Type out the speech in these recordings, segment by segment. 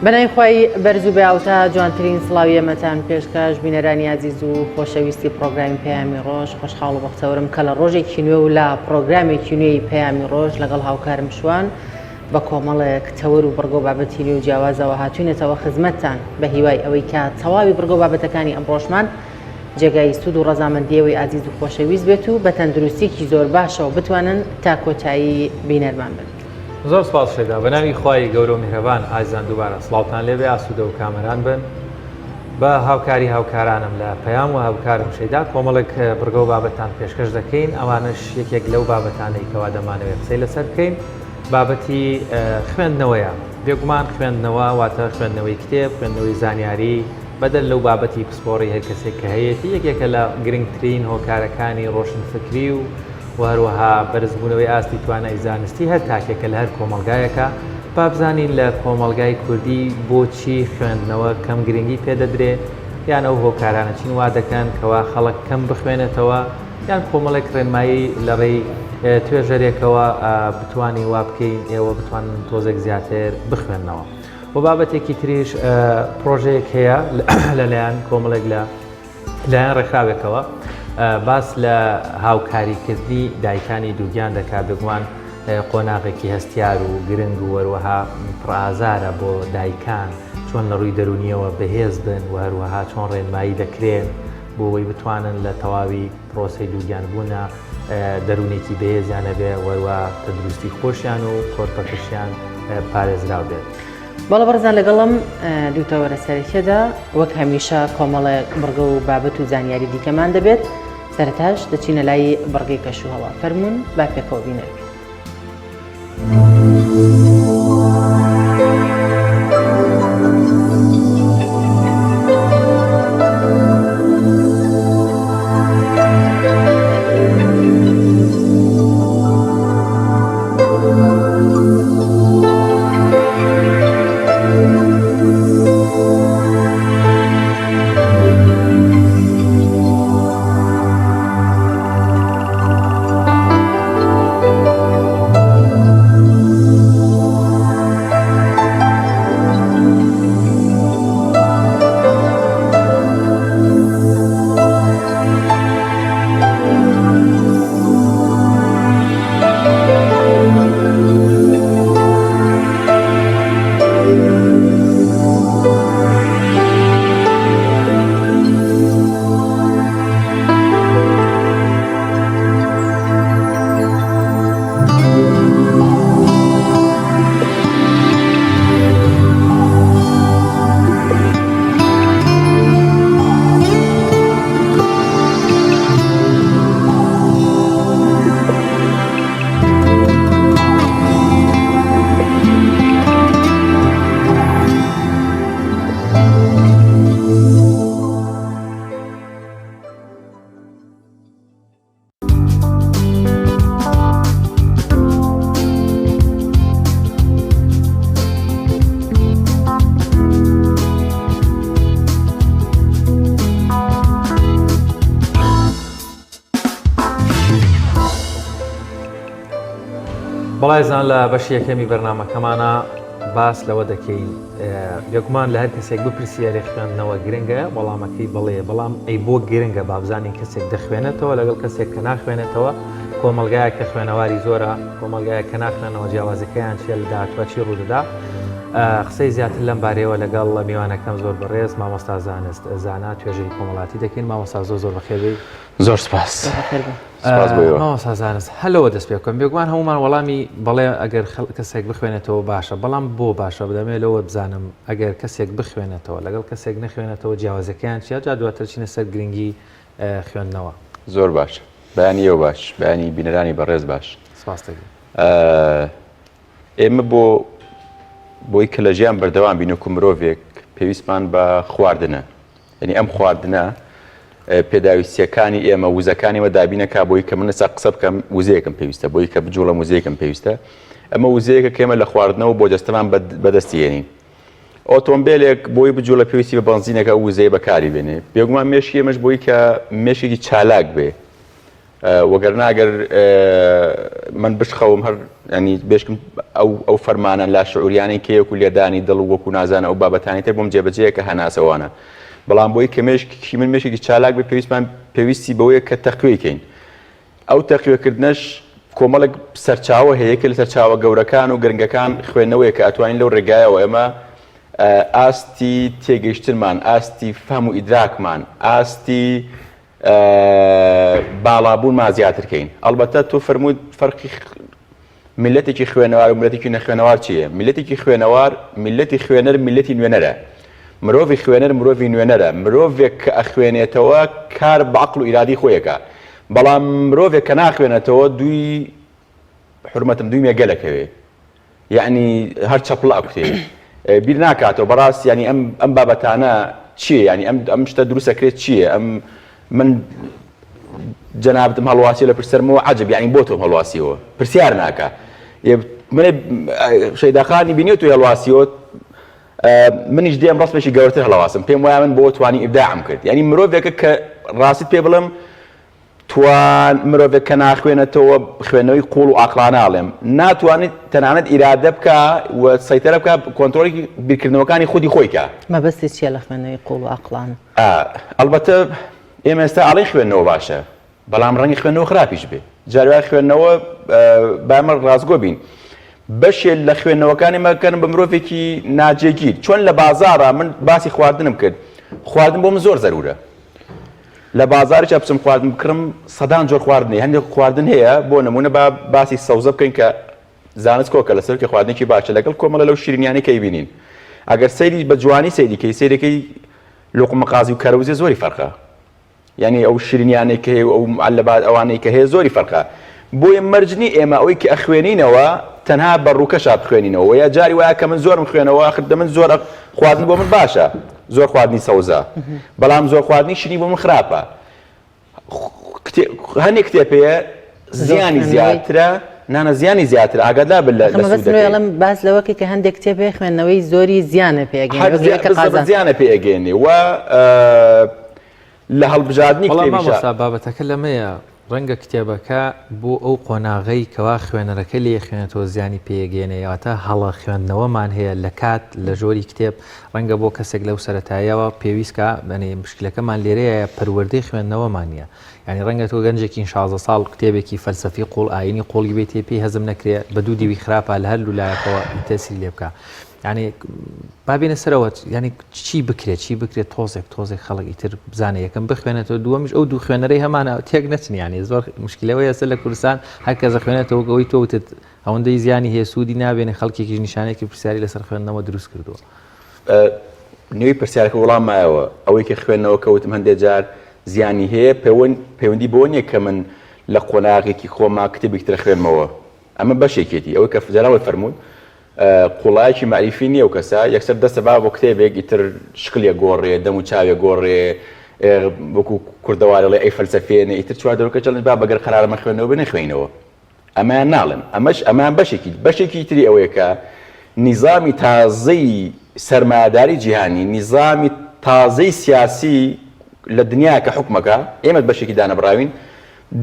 بەناوی خوای بەرز و بەاوتا جوانترین سڵاوی ئێمەتان پێشکەش بینەرانی ئازیز و خۆشەویستی پڕۆگرامی پەیامی ڕۆژ خۆشحاڵ و بەختەوەرم کە لە ڕۆژێکی نوێ و لە پڕۆگرامێکی نوێی پەیامی ڕۆژ لەگەڵ هاوکارم شوان بە کۆمەڵێک تەوەر و بڕگە و بابەتی نوێ و جیاوازەوە هاتوینەتەوە خزمەتتان بە هیوای ئەوەی کە تەواوی بڕگە و بابەتەکانی ئەمڕۆشمان جێگای سوود و ڕەزامەندی ئێوەی ئازیز و خۆشەویست بێت و بە تەندروستیەکی زۆر باشەوە بتوانن تا کۆتایی بینەرمان بن. زۆر سپاس شەیدا. بە ناوی خوای گەورە و میهرەبان ئازیزان دووبارە سڵاوتان لێبێ ئاسوودە و کامەران بن. بە هاوکاری هاوکارانم لە پەیام و هاوکارم شەیدا کۆمەڵێک بڕگە و بابەتتان پێشکەش دەکەین ئەوانەش یەکێک لەو بابەتانەی کەوا دەمانەوێت قسەی لەسەر بکەین بابەتی خوێندنەوەیە بێگومان خوێندنەوە واتە خوێندنەوەی کتێب خوێندنەوەی زانیاری بەدەر لەو بابەتی پسپۆڕی هەر کەسێک کە هەیەتی یەکێکە لە گرنگترین هۆکارەکانی ڕۆشنفکری و و هەروەها بەرزبوونەوەی ئاستی توانای زانستی هەر تاکێکە لە هەر کۆمەڵگایەکا، با بزانین لە کۆمەڵگای کوردی بۆچی خوێندنەوە کەم گرنگی پێدەدرێ یان ئەو هۆکارانە چین وا دەکەن کەوا خەڵک کەم بخوێنێتەوە یان کۆمەڵێک ڕێنمایی لە ڕێی توێژەرێکەوە بتوانین وا بکەین ئێوە بتوانن تۆزێک زیاتر بخوێننەوە. و بابەتێکی تریش پرۆژەیەک هەیە لەلایەن کۆمەڵێک لە لایەن ڕێکخراوێکەوە باس لە هاوکاریکردنی دایکانی دووگیان دەکات بێگومان قۆناغێکی هەستیار و گرنگ و وەروەها پڕئازارە بۆ دایکان چۆن لە ڕووی دەرونیەوە بەهێز بن و هەروەها چۆن ڕێنمایی دەکرێن بۆ ئەوەی بتوانن لە تەواوی پرۆسەی دووگیان بوونە دەروونێکی بەهێزیان هەبێ وەروە تەندروستی خۆشیان و کۆرپەکەشیان پارێزراو بێت. بەڵێ بەڕێزان لەگەڵم دوو تەوەرە سەرەکیەدا وەک هەمیشە کۆمەڵێک بڕگە و بابەت و زانیاری دیکەمان دەبێت سەرەتاش دەچینە لای بڕگەی کەشوهەوا فەرمونون با پێکەوە بینەر بین. بەڵێزان لە بەشی یەکەمی بەرنمەکەمانە باس لەوە دەکەین بێگومان لە هەر کەسێک بپرسی ئەرێ خوێندنەوە گرنگە وەڵامەکەی بەڵێ بەڵام ئەی بۆ گرنگە بابزانین کەسێک دەخوێنێتەوە لەگەڵ کەسێک کە ناخوێنێتەوە کۆمەلگایە کە خوێنەواری زۆرە کۆمەلگایە کە ناخوێنەوە جیاوازەکەیان چیە لە داهاتوە چی ڕوودەدا قسەی زیاتر لەم بارەیەوە لەگەڵ میوانەکەم زۆر بەڕێز مامۆستا زانست زانا توێژەری کۆمەڵاتی دەکەین مامۆستا زۆر زۆر بەخێربێی زۆر سپاس سپاس بۆ ئێوە. مامۆستا زانست هەر لەوە دەست پێ بکەم بێگومان هەمومان وەڵامی بەڵێ ئەگەر کەسێک بخوێنێتەوە باشە بەڵام بۆ باشە بدەمێ لەوە بزانم ئەگەر کەسێک بخوێنێتەوە لەگەڵ کەسێک نەخوێنێتەوە جیاوازەکەیان چیە جا دواتر چینە سەر گرنگی خوێندنەوە. زۆر باش بەیانی ئێوە باش بەیانی بینەرانی بەڕێز باش. سپاس دەکەم. ئێمە بۆ بۆی کە لە ژیان بەردەوام بین وەکو مرۆڤێک پێویستمان بە خواردنە یعنی ئەم خواردنە پێداویستیەکانی ئێمە وزەکانی ئێمە دابینەکا بۆی کە من ئێستا قسە بکەم وزەیەکم پێویستە بۆی کە بجوڵم وزەیەکم پێویستە ئەمە وزەیەکە کە ئێمە لە خواردنەوە بۆ جەستەمان بەدەستی هێنین ئۆتۆمبیلێک بۆی بجوڵە پێویستی بە بەنزینەکە وزەیە بەکاری بێنێ بێگومان مێشکی ئێمەش بۆی کە مێشکێکی چالاک بێ. وەگەرنا گەر من بشخەوم هەر ینی بێشکم ئەو ئەو فەرمانە لا شعوریانەی کە یەکو لێدانی دڵ وەکو نازانە ئەو بابەتانی تر بۆم جێبەجێیە کە هەناسەوانە بەڵام بۆی کە مێشکی من مێشێکی چالاک بێ پێویستمان پێویستی بەوەیە کە تەقوێی کەین ئەو تەقوێکردنەش کۆمەڵێک سەرچاوە هەیە کە لە سەرچاوە گەورەکان و گرنگەکان خوێندنەوەیە کە ئەتوانین لەو ڕێگایەوە ئێمە ئاستی تێگەیشتنمان ئاستی فهم و ئیدراکمان ئاستی باڵابوونمان زیاتر کەین ئەڵبەتە تۆ فەرمووت فەرقی میللەتێکی خوێنەوار و میللەتێکی نەخوێنەوار چییە؟ میللەتێکی خوێنەوار، میللەتی خوێنەر میللەتی نوێنەرە. مرۆڤی خوێنەر مرۆڤی نوێنەرە. مرۆڤێک کە ئەخوێنێتەوە کار بە عەقڵ و ئیرادەی خۆی ئەکا. بەڵام مرۆڤێک کە ناخوێنێتەوە دووی حورمەتم دووی مێگەل ئەکەوێ. یەعنی هەر چەپڵە ئەکوتێ. بیر ناکاتەوە بەڕاست یانی ئەم ئەم بابەتانە چییە یانی ئەم ئەم شتە دروست ئەکرێت چییە ئەم من جەنابتم هەڵواسیە لە پرسەرمەوە عەجب یانی بۆ تۆم هەڵواسیەوە پرسیار ناکا من شەیداخانی بینیوە تۆی هەڵواسیەوە منیش دێم ڕسمێکی گەورەتر هەڵواسم پێم وایە من بۆ توانی ئیبداعم کرد یعنی مرۆڤێکە کە ڕاستیت پێ بڵێم توان مرۆڤێک کە ناخوێنێتەوە خوێندنەوەی قوڵ و ئاقڵانە ئەڵێم ناتوانێت تەنانەت ئیرادە بکا و سەیتەرە بکا کۆنترۆڵی بیرکردنەوەکانی خودی خۆی کا. مەبەستت چیە لە خوێندنەوەی قوڵ و ئاقڵانە؟ ئەڵبەتە ئێمە ئێستا ئەڵێین خوێندنەوە باشە بەڵام ڕەنگە خوێندنەوە خراپیش بێ جار وایە خوێندنەوە با ئێمە ڕاستگۆ بین بەشێ لە خوێندنەوەکانی مەکەن بە مرۆڤێکی ناجێگیر چۆن لە بازاڕا من باسی خواردنم کرد خواردن بۆ من زۆر زەرورە لە بازاریشا بچم خواردن بکڕم سەدان جۆر خواردن هەیە هەندێک خواردن هەیە بۆ نمونە با باسی سەوزە بکەین کە زانست کۆکە لەسەر کە خواردنێکی باشە لەگەڵ کۆمەڵە لەو شیرینیانەی کە ئەیبینین ئەگەر سەیری بە جوانی سەیری کەی سەیرەکەی لوقمە قازی و کەرەوزێ زۆری فەرقە یعنی ئەو شیرینیانەی کە هەیە و ئەو معلبات ئەوانەی کە هەیە زۆری فەرقە بۆیە مەرج نی ئێمە ئەوەی کە ئەخوێنینەوە تەنها بە ڕووکەشا بخوێنینەوە یا جاری وایە کە من زۆرم خوێنەوە ئاخر دە من زۆر خواردن بۆ من باشە زۆر خواردنی سەوزە بەڵام زۆر خواردنی شیرینی بۆ من خراپە هەنێک کتێب هەیە زیانی زیاترە نانە زیانی زیاتر ئاگادار بن لە سوودەکەی. باس لەوە کە هەندێک کتێب هەیە خوێندنەوەی زۆری زیانە پێ ئەگەیەنێ زیانە پێ ئەگەیەنێ و لە هەڵبژاردنی بەڵام کتێبیشا. مامۆستا بابەتەکە لەمەیە ڕەنگە کتێبەکە بۆ ئەو قۆناغەی کەوا خوێنەرەکە لێی خوێنێتەوە زیانی پێگەیەنێ واتە هەڵە خوێندنەوەمان هەیە لە کات لە ژۆری کتێب ڕەنگە بۆ کەسێک لەو سەرەتایەوە پێویست کا یانی مشکلەکەمان لێرەیە پەروەردەی خوێندنەوەمان نییە یانی ڕەنگە تۆ گەنجێکی 16 ساڵ کتێبێکی فەلسەفی قوڵ ئاینی قوڵی بێتێ پێی هەزم نەکرێ بە دوو دیوی خراپە لە هەر لولایەکەوە تەسری لێ بکە یعنی با بێنە سەرەوە یعنی چی بکرێت چی بکرێت تۆزێک تۆزێک خەڵک ئیتر بزانێ یەکەم بخوێنێتەوە دووەمیش ئەو دوو خوێنەرەی هەمانە تێک نەچن یعنی زۆر مشکلەوەی ئێستا لە کوردستان هەر کەس دەخوێنێتەوە ئەوەی تۆ وتت ئەوەندەی زیانی هەیە سوودی نابێنێ خەڵکێکیش نیشانەیەکی پرسیاری لەسەر خوێندنەوە دروست کردووە. نێوی پرسیارەکە وڵام مایەوە ئەوەی کە خوێندنەوە کە وتم هەندێک جار زیانی هەیە پەیوەندی بەوە نییە کە من لە قۆناغێکی خۆما کتێبێکی تر خوێنمەوە ئەمە بەشێکێتی ئەوەی کە جەنابت فەرمووت قوڵایەکی مەعریفی نییە و کەسە یەکسەر دەستە با بۆ کتێبێک ئیتر شکلێک گۆڕێ دەم و چاوێ گۆڕێ وەکو کوردەوارێ ئەڵێ ئەی فەلسەفێنێ ئیتر چوار دەورەکە چڵن با بەگەر قەرارە من خوێندنەوە بێ نەخوێنەوە ئەمەیان ناڵێم ئەمەش ئەمەیان بەشێکی بەشێکی تری ئەوەیە کە نیزامی تازەی سەرمایەداری جیهانی نیزامی تازەی سیاسی لە دنیا کە حکومەکە ئێمە بەشێکی دانەبڕاوین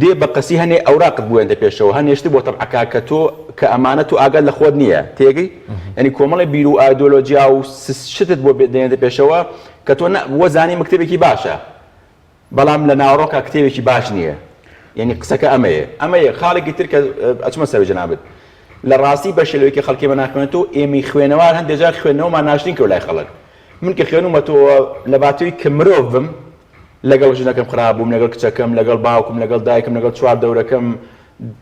دێ بە قەسی هەنێ ئەوراقت بوێنتە پێشەوە هەنێ شت بۆ تەبعەکا کە تۆ کە ئەمانە تۆ ئاگات لە خۆت نییە تێگەی یعنی کۆمەڵی بیر و ئایدۆلۆجیا و شتت بۆ دێنێتە پێشەوە کە تۆ وەزانی مکتبێکی باشە بەڵام لە ناوەڕۆکا کتێبێکی باش نییە یعنی قسەکە ئەمەیە ئەمەیە خاڵێکی تر کە ئەچمە سەر جەنابت لە ڕاستی بەشێ لەوەی کە خەڵکی بە ناخوێنێتەوە ئێمەی خوێنەوار هەندێک جار خوێندنەوەمان ناشرین کەو لای خەڵک من کە خوێنومەتەوە لە باتەوەی کە مرۆڤ بم لەگەڵ ژنەکەم خراپ بووم لەگەڵ کچەکەم لەگەڵ باوکم لەگەڵ دایکم لەگەڵ چوار دەورەکەم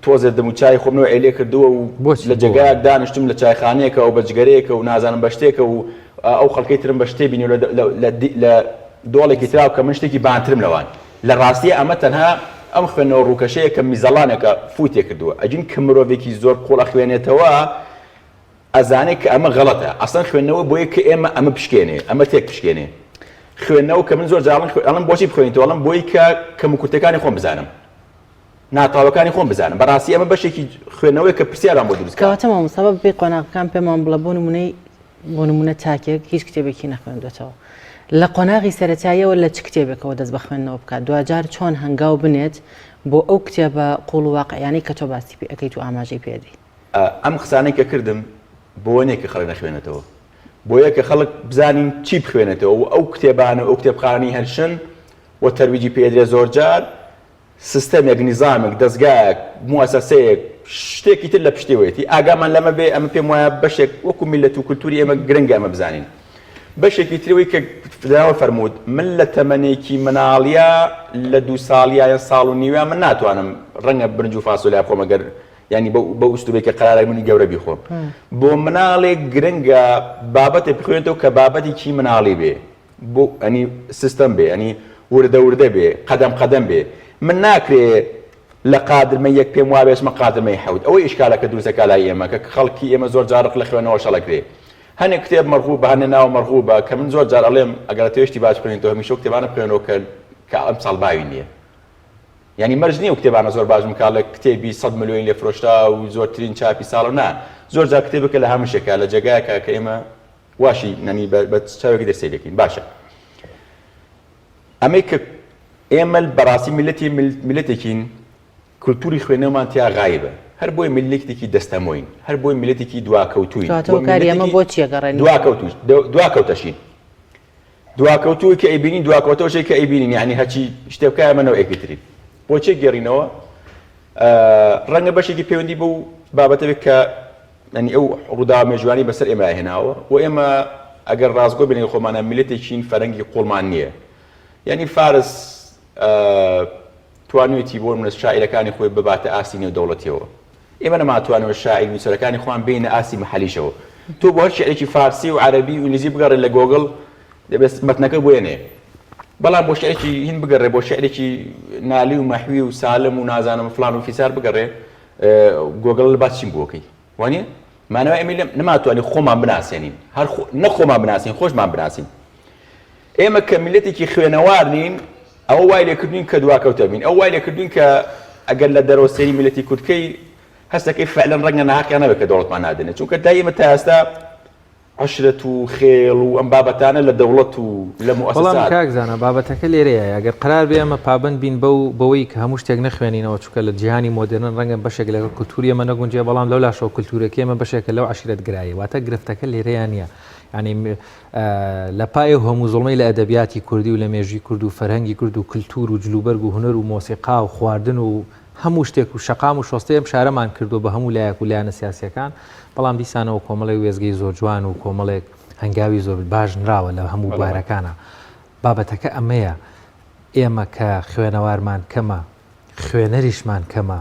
تۆزێ دەموچای خۆم نەوە ئێلێ کردووە و بۆچی لە بۆ جێگایەک دانیشتم لە چایخانەیەکە و بە جگەرەیەکە و نازانم بە شتێکە و ئەو خەڵکەی ترم بە شتێ بینی و لە لە لە لە دۆڵێکی تراو کە من شتێکی بانترم لەوان لە ڕاستییا ئەمە تەنها ئەم خوێندنەوە ڕووکەشەیە کە میزەڵانێکە فووی تێکردووە ئەگین کە مرۆڤێکی زۆر قووڵ ئەخوێنێتەوە ئەزانێ کە ئەمە غەڵەتە ئەسڵەن خوێندنەوە بۆیە کە ئێمە ئەمە بشکێنێ ئەمە تێک بشکێنێ خوێندنەوە کە من زۆر جار ئەڵێم بۆچی بخوێنیتەوە ئەڵێم بۆی کە کەموکورتەکانی خۆم بزانم ناتەواوەکانی خۆم بزانم بەڕاستی ئەمە بەشێکی خوێندنەوەیە کە پرسیارمان بۆ دروست کا. کەواتە مامۆستا بە پێی قۆناغەکان پێمان بڵێ بۆ نمونەی بۆ نمونە تاکێک هیچ کتێبێکی نەخوێندوێتەوە. لە قۆناغی سەرەتاییەوە لە چ کتێبێکەوە دەست بە خوێندنەوە بکات؟ دواجار چۆن هەنگاو بنێت بۆ ئەو کتێبە قووڵ و واقعیانەی کە تۆ باسی پێ ئەکەیت و ئاماژەی پێ ئەدەیت؟ ئەم قسانەی کە کردم بۆوە نیە کە خەڵک نەخوێنێتەوە، بۆیە کە خەڵک بزانین چی بخوێنێتەوە و ئەو کتێبانە و ئەو کتێبخانەی هەرشن و تەرویجی پێ ئەدرێ زۆرجار سیستەمێک، نیزامێک، دەزگایەک، موئەسەسەیەک، شتێکی تر لە پشتێوەیەتی، ئاگامان لەمە بێ، ئەمە پێم وایە بەشێک وەکو میللەت و کولتوری ئێمە گرنگە ئەمە بزانین. بەشێکی ترەوەی کە جەنابت فەرمووت، من لە تەمەنێکی مناڵیا لە دوو ساڵیا یان ساڵ و نیویا من ناتوانم ڕەنگە برنج و فاسۆلیا بخۆم ئەگەر یانی بەو ئوسلوبەی کە قەرارە منی گەورە بیخۆم. بۆ مناڵێک گرنگە بابەتێک بخوێنێتەوە کە بابەتێکی مناڵی بێ. بۆ ئەنی سیستەم بێ ئەنی وردە وردە بێ قەدەم قەدەم بێ من ناکرێ لە قادرمەی یەک پێم وابێ ئەچمە قادرمەی حەوت ئەوەی ئیشکالەکە دروست دەکا لای ئێمە کە خەڵکی ئێمە زۆر جار ڕق لە خوێنەوە شەڵەکرێ هەنێ کتێب مەرغوبە هەنێ ناو مەرغوبە کە من زۆر جار ئەڵێم ئەگەر ئەتەوێ شتی باش بخوێنیتەوە هەمیشە ئەو کتێبانە بخوێنەوە کە کە ئەمساڵ باوی نییە یانی مەرج نییە ئەو کتێبانە زۆر باش بن کە ئەڵێ کتێبی سەد ملیۆنی لێ فرۆشرا و زۆرترین چاپی ساڵە نا زۆر جار کتێبەکە لە هامشێکە لە جێگایەکە کە ئێمە واشی یانی بە چاوێکی تر سەیری دەکەین باشە ئەمەی کە ئێمە بەڕاستی میلەتی میلەتێکین کولتوری خوێنەوەمان تیا غایبە هەر بۆی میلەتێکی دەستەمۆین هەر بۆی میلەتێکی دواکەوتوین ئەمە بۆ چیە گەڕێن دواکەوتوش دواکەوتەشین دواکەوتووی کە ئەیبینین دواکەوتەوەشی کە ئەیبینین یعنی هەرچی شتێ بکە ئەمە نەوەیەکی ترین بۆ چێ گێڕینەوە ڕەنگە بەشێکی پەیوەندی بەو بابەتە بێت کە یانی ئەو ڕووداوە مێژووانەی بەسەر ئێمەیا هێناوە و ئێمە ئەگەر ڕاستگۆ بین لەگەڵ خۆمانا میللەتێکین فەرەنگی قووڵمان نییە. یانی فارس توانیویەتی بۆ نموونە شاعیرەکانی خۆی بباتە ئاستی نێودەوڵەتیەوە. ئێمە نەمانتوانیوە شاعیر و نووسەرەکانی خۆمان بێنینە ئاستی مەحەلیشەوە. تۆ بۆ هەر شیعرێکی فارسی و عەرەبی و ئینگلیزی بگەڕێ لە گۆگڵ دەبێت مەتنەکە بوێنێ. بەڵام بۆ شیعرێکی هین بگەڕێ بۆ شیعرێکی نالی و مەحوی و سالم و نازانم فڵان و فیسار بگەڕێ گۆگڵ لە باس چیم بۆکەی وانە مانەوە ئێمە لەم نەماتوانی خۆمان بناسێنین هەر نە خۆمان بناسین خۆشمان بناسین ئێمە کە میلەتێکی خوێنەوار نین ئەوە وای لێکردوین کە دواکەوتە بین ئەو وای لێکردوین کە ئەگەر لە دەرەوە سەیری میلەتی کوردکەی هەستەکەی فعلەن ڕەنگە ناحەقیان نەبێت کە دەوڵەتمان نادەنێت چونکە تا ئێمە تا ئێستا عەشرەت و خێڵ و ئەم بابەتانە لە دەوڵەت و لە بەڵام موئەسەسات. کاک زانا بابەتەکە لێرەیە ئەگەر قەرار بێ ئێمە پابەند بین بەو بەوەی کە هەموو شتێک نەخوێنینەوە چونکە لە جیهانی مۆدێرن ڕەنگە بەشێک لەگەڵ کولتوری ئێمە نەگونجێ بەڵام لەولاشەوە کولتورەکەی ئێمە بەشێکە لەو عەشیرەتگراییە واتە گرفتەکە لێرەیا نییە یانی لە پای ئەو هەموو زوڵمەی لە ئەدەبیاتی کوردی و لە مێژووی کورد و فەرهەنگی کورد و کلتور و جلوبەرگ و هونەر و مۆسیقا و خواردن و هەموو شتێک و شەقام و شۆستەی ئەم شارەمان کردووە بە هەموو لایەک و لایەنە سیاسییەکان، بەڵام دیسانەوە کۆمەڵێک وێستگەی زۆر جوان و کۆمەڵێک هەنگاوی زۆر باش نراوە لە هەموو بوارەکانا. بابەتەکە ئەمەیە ئێمە کە خوێنەوارمان کەمە، خوێنەریشمان کەمە،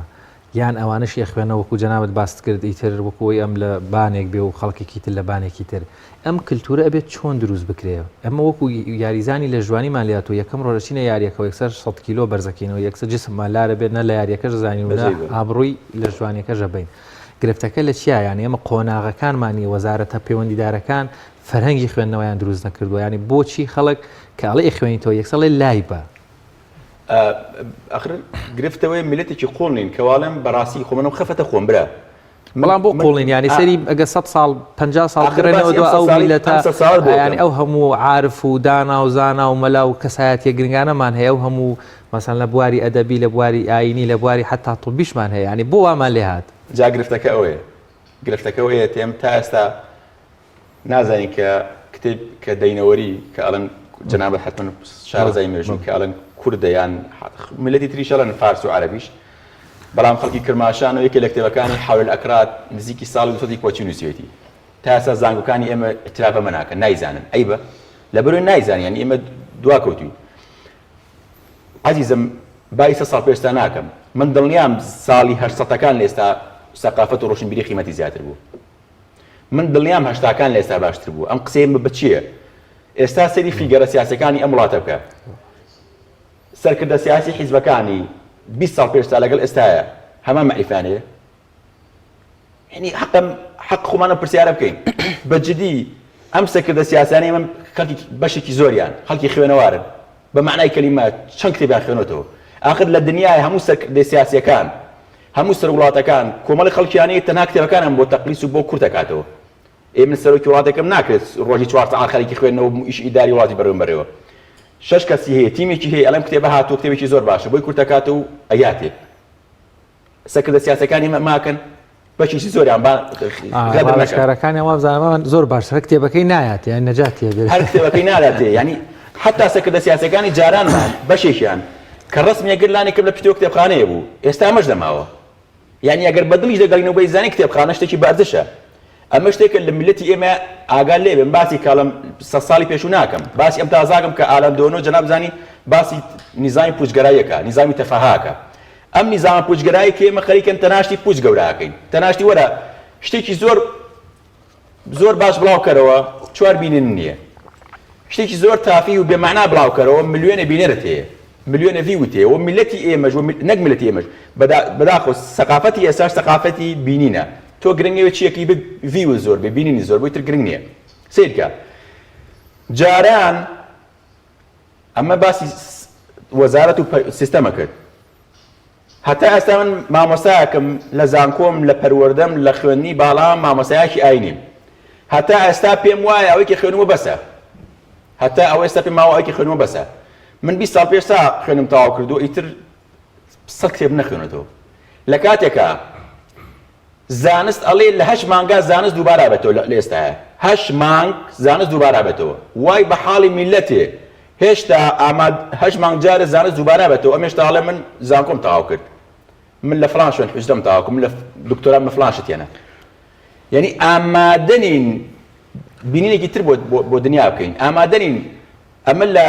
یان ئەوانەشی ئەخوێنەوە وەکو جەنابت باست کرد ئیتر وەکو ئەوەی ئەم لە بانێک بێ و خەڵکێکی تر لە بانێکی تر. ئەم کلتورە ئەبێت چۆن دروست بکرێ؟ ئەمە وەکو یاریزانی لەشجوانیمان لێهاتووە یەکەم ڕۆژ ئەچینە یاریەکەوە یەکسەر سەد کیلۆ بەرزەکەینەوە یەکسەر جسممان لارە بێت نە لە یاریەکەش دەزانین و نە ئابڕووی لەشجوانیەکەش ئەبەین گرفتەکە لە چیا یانی ئێمە قۆناغەکانمان نیە وەزارەتە پەیوەندیدارەکان فەرهەنگی خوێندنەوەیان دروست نەکردووە یانی بۆچی خەڵک کە ئەڵێ ئەخوێنیتەوە یەکسەر ئەڵێ لای بە ئەخر گرفتەوەی میلەتێکی قوڵ نین کەواڵێم بەڕاستی خۆ منم خەفەتە خۆم برا بەڵام بۆ قوڵین یانی سەری ئەگە سە ساڵ پ ساڵ بگەڕێنەوە دو ئەو میلەتە ینی ئەو هەموو عارف و دانا و زانا و مەلا و کەسایەتیە گرنگانەمان هەیە و هەموو مەسەن لە بواری ئەدەبی لە بواری ئاینی لە بواری حتا طبیشمان هەیە ینی بۆ وامان لێ هات جا گرفتەکە ئەوەیە گرفتەکە ئەوەیە تێم تا ئێستا نازانین کە کتێب کە دەینەوەری کە ئەڵێن جەنابت حەتمەن شارەزای مێژوو کە ئەڵێن کوردە یان میللەتی تریش ئەڵێن فارس و عەرەبیش بەڵام خەڵکی کرماشان و یەکێ لە کتێبەکانی حول الاکراد نزیکی ساڵی 200 کۆچی نووسیوێتی تا ئێستا زانکۆکانی ئێمە اعتراف بەمە ناکەن نایزانن عەیبە لەبەرئەوەی نایزانن یانی ئێمە دواکەوتوین عەزیزم با ئیستا ساڵ پێشتا ناکەم من دڵنیام ساڵی هەشتسەتەکان لە ئێستا سەقافەت و ڕۆشنبیری قیمەتی زیاتر بوو من دڵنیام هەشتاکان لە ئێستا باشتر بوو ئەم قسەیە بە چییە ئێستا سەیری فیگەرە سیاسەکانی ئەم وڵاتە بکە سەرکردە سیاسی حیزبەکانی 20 ساڵ پێشتا لەگەڵ ئێستاە هەمان مەعریفیان هەیە یعنی حەقم حەق خۆمانە پرسیارە بکەین بە جدی ئەم سەرکردە سیاسیانەی من خەڵکی بەشێکی زۆریان خەڵکی خوێنەوارن بە معنای کەلیمە چەند کتێبیان خوێنەوەتەوە ئاخر لە دنیای هەموو سەرکردە سیاسیەکان هەموو سەر وڵاتەکان کۆمەڵی خەڵکیان هەیە تەنها کتێبەکانیان بۆ تەقلیس و بۆ کورت ئەکاتەوە. ئێ من سەرۆکی وڵاتێکم ناکرێت ڕۆژی چوار سەعات خەریکی خوێندنەوە بم ئیشی ئیداری وڵاتی بەڕێوەم بەرێوە. شەش کەسی هەیە، تیمێکی هەیە ئەڵێم کتێبە هاتووە کتێبێکی زۆر باشە بۆی کورتەکاتەوە و ئەیاتێ. سەرکردە سیاسەکانی ئێمە ماکەن بەشێکی زۆریان با غەدر نەکەن. ڕاوێژکارەکانیان وابزانم ئەوان زۆر باشتر هەر کتێبەکەی نایاتێ یان نەجاتی ئەبێ. هەر کتێبەکەی ناداتێ یانی حەتا سەرکردە سیاسەکانی جارانمان بەشێکیان کە ڕەسمیان کرد لانی کەم لە پشتەوە کتێبخانەیە بوو ئێستا ئەمەش نەماوە. یانی ئەگەر بە دڵیش دەگەڵین و بەیزانی کتێبخانە شتێکی بە ئەرزشە. ئەمە شتێکە لە میللەتی ئێمە ئاگا لێ بێ. من باسی کاڵم سەد ساڵی پێشوو ناکەم. باسی ئەم تازاکەم کە ئالان دۆنۆ جەناب زانی باسی نیزامی پوچگەراییەکە، نیزامی تەفاهاکە. ئەم نیزامە پوچگەرایی کە ئێمە خەریکەن تەناشتی پوچ گەورەکەین. تەناشتی وەرە شتێکی زۆر زۆر باش بڵاو کەرەوە چوار بینین نییە. شتێکی زۆر تافی و بێ مەعنا بڵاو کەرەوە ملیۆنێ بینەرت هەیە. ملیۆنێ view ت هەیە و میللەتی ئێمەش و نەک میللەتی ئێمەش بەداخەوە سەقافەتی ئێستاش سەقافەتی بینینە تۆ گرنگ نیە چیەکی بێ view ت زۆر بێ بینینی زۆر بۆی تر گرنگ نییە سەیرکە جاران ئەمە باسی وەزارەت و سیستەمە کرد هەتا ئێستا من مامۆستایەکم لە زانکۆم لە پەروەردەم لە خوێندنی باڵا مامۆستایەکی ئاینیم هەتا ئێستا پێم وایە ئەوەی کە خوێنمە بەسە هەتا ئەوە ئێستا پێم ماوە ئەوەی کە خوێنمە بەسە من 20 ساڵ پێشتا خوێنم تەواو کردو ئیتر سەد کتێب نەخوێنێتەوە لە کاتێکا زانست ئەڵێ لە هەشت مانگا زانست دووبارە ئەبێتەوە لە ئێستایا هەشت مانگ زانست دووبارە ئەبێتەوە وای بە حاڵی میللەتێ هێشتا ئاماد هەشت مانگ جارێ زانست دووبارە ئەبێتەوە ئەم هێشتا ئەڵێ من زانکۆم تەواو کرد من لە فڵان شوێن حوجرەم تەواو کرد من لە دکتۆرام لە فڵان شت هێنا یعنی ئامادە نین بینینێکی تر بۆ بۆ دنیا بکەین ئامادە نین ئەمە لە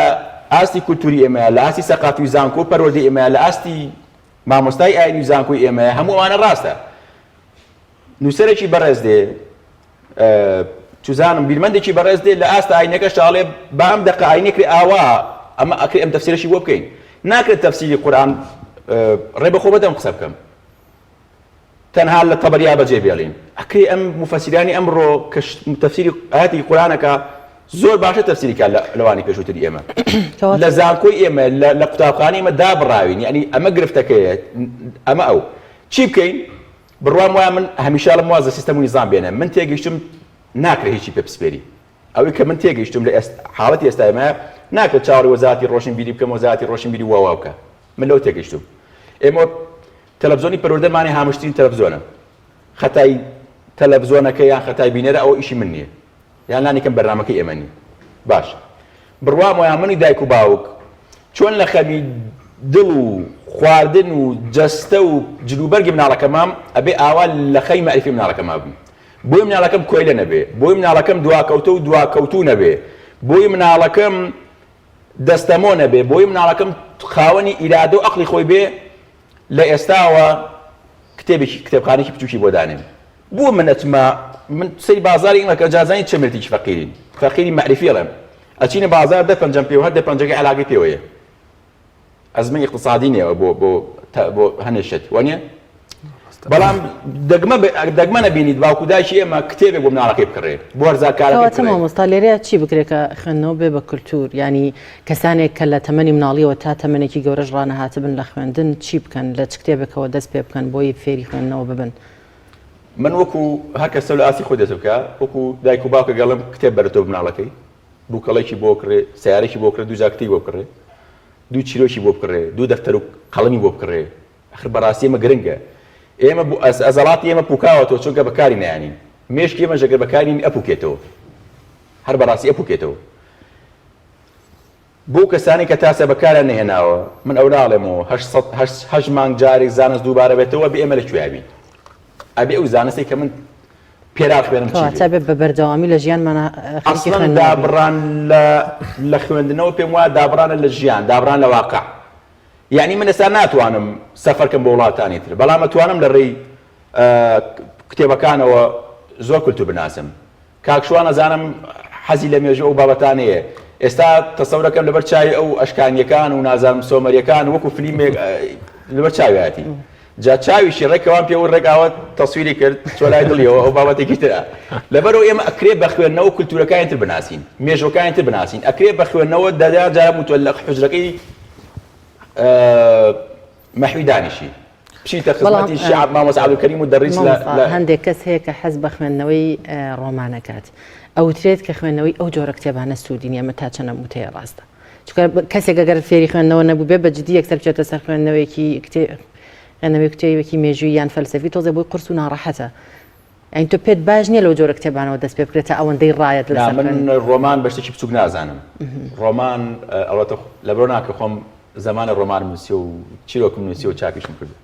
ئاستی کولتوری ئێمە لە ئاستی سەقافی و زانکۆ پەروەردەی ئێمە لە ئاستی مامۆستای ئاینی و زانکۆی ئێمەیە هەموو ئەوانە ڕاستە نووسەرێکی بەڕێز دێ چزانم بیرمەندێکی بەڕێز دێ لە ئاست ئاینەکە شاڵێ با ئەم دەقە ئاینێکری ئاوا ئەمە ئەکرێ ئەم تەفسیرەشی بۆ بکەین ناکرێت تەفسیری قورئان ڕێ بەخۆ بەدەم قسە بکەم تەنها لە تەبەریا بەجێ بێڵین. ئەکرێ ئەم موفەسیرانی ئەمڕۆ کە تەفسیری ئایەتی قورئانەکە زۆر باشە تەفسیری کا لەوانی پێشووتری ئێمە لە زانکۆی ئێمە لە قوتابخانەی ئێمە دابڕاوین یعنی ئەمە گرفتەکەیە ئەمە ئەو چی بکەین بڕوام وایە من هەمیشە ئەڵێم واز لە سیستەم و نیزام بێنە من تێگەیشتم ناکرێ هیچی پێ بسپێری ئەوەی کە من تێگەیشتم لە ئێست حاڵەتی ئێستا ئێمە ناکرێت چاوەڕێی وەزارەتی ڕۆشنبیری بکەم وەزارەتی ڕۆشنبیری وا وا بکە من لەوە تێگەیشتوم ئێمە تەلەفزۆنی پەروەردەمانی هامشترین تەلەفزۆنە خەتای تەلەفزۆنەکە یان خەتای بینەرە ئەوە ئیشی من نییە یان لانی کەم بەرنامەکەی ئێمە نییە باش بڕوام وایە منی دایک و باوک چۆن لە خەمی دڵ و خواردن و جەستە و جلوبەرگی مناڵەکەمام ئەبێ ئاوا لە خەمی مەعریفی مناڵەکەما بم بۆی مناڵەکەم کۆیلە نەبێ بۆی مناڵەکەم دواکەوتە و دواکەوتوو نەبێ بۆی مناڵەکەم دەستەمۆ نەبێ بۆی مناڵەکەم خاوەنی ئیرادە و ئەقڵی خۆی بێ لە ئێستاوە کتێبێکی کتێبخانێکی بچووکی بۆ دانێن بۆ من ئەچمە من سەری بازاری ئێمە کە جازانی چه ملتێکی فەقیرین فەقیری مەعریفی ئەڵێم ئەچینە بازار دە پەنجەم پێوە هەر دە پەنجەکەی عەلاقەی پێوەیە ئەزمەی ئیقتسادی نییە بۆ بۆ بۆ هەنێ شت وانە بەڵام دەگمە دەگمە نەبینیت باوکو دایکی ئێمە کتێبێک بۆ مناڵەکەی بکڕێ بۆ هەرزاکارەکەی کەواتە مامۆستا لێرەیا چی بکرێت کە خوێندنەوە بێ بە کولتوور یانی کەسانێک کە لە تەمەنی مناڵیەوە تا تەمەنێکی گەورەش ڕانەهاتبن لە خوێندن چی بکەن لە چ کتێبێکەوە دەست پێ بکەن بۆی فێری خوێندنەوە ببن؟ من وەکو هەر کەسە لە ئاستی خۆی دەست بکە وەکو دایک و باوکە گەڵم کتێب بەرەتەوە مناڵەکەی بووکەڵێکی بۆ کڕێ سیارێکی بۆ کڕێ دوو جاکتەی بۆ بکڕێ دوو چیرۆکی بۆ بکڕێ دوو دەفتەر و قەڵەمی بۆ بکڕێ ئەخر بەڕاستی ئێمە گرنگە ئێمە بۆ ئەزەڵاتی ئێمە پوکاوەتەوە چونکە بەکاری نایەنین مێشکی ئێمەش ئەگەر بەکاری نێنین ئەپوکێتەوە هەر بەڕاستی ئەپوکێتەوە بۆ کەسانی کە تاسە بەکاریان نەهێناوە من ئەو ناڵێمەوە هەشت مانگ جارێک زانست دووبارە بێتەوە ئەبێ ئێمە لە کوێ بین ئەبێ ئەو زانستێک کە من پێرار خوێنم چی بێ بێ بە بەردەوامی لە ژیانمانە ئەسڵەن دابڕان لە خوێندنەوە پێم وایە دابڕانە لە ژیان دابڕان لە واقع یەعنی من ئێستا ناتوانم سەفەر کەم بۆ وڵاتانی تر بەڵام ئەتوانم لە ڕێی کتێبەکانەوە زۆر کولتور بناسم کاک شوان ئەزانم حەزی لە مێژوو ئەو بابەتانەیە ئێستا تەسەورەکەم لەبەر چاوی ئەو ئەشکانیەکان و نازانم سۆمەریەکان وەکو فلیمێک لەبەر چاویەتی جا چاویشی ڕێک کەوان پێوە ڕێک ئاوە تەسویری کرد چۆ لای دڵیەوە ئەو بابەتێکی ترە لەبەرەوە ئێمە ئەکرێ بە خوێندنەوە کولتورەکانی تر بناسین مێژوەکانی تر بناسین ئەکرێ بە خوێندنەوە دەدا جارە موتوە لە حوجرەکەی مەحوی دانیشی. بچیتە خزمەتی شیعە مامۆستا عەبدولکەریم و دەڕیس لە هەندێک کەس هەیە کە حەز بە خوێندنەوەی ڕۆمانەکات ئەوترێت کە خوێندنەوەی ئەو جۆرە کتێبانە سوودی نیە ئەمە تا چەند ئەم وتەیە ڕاستە چونکە کەسێک ئەگەر فێری خوێندنەوە نەبوو بێ بە جدی یەکسەر بچێتە سەر خوێندنەوەیەکی کتێب خوێندنەوەی کتێبێکی مێژووی یان فەلسەفی تۆزێ بۆی قورس و ناڕەحەتە یانی تۆ پێت باش نییە لەو جۆرە کتێبانەوە دەست پێ بکرێت تا ئەوەندەی ڕایەت لەسەر من ڕۆمان بە شتێکی بچوک نازانم ڕۆمان ئەوەتە لەبەر ناکە خۆم زمانە ڕۆمانم نووسی و چیرۆکم نووسی و چاپیشم کردو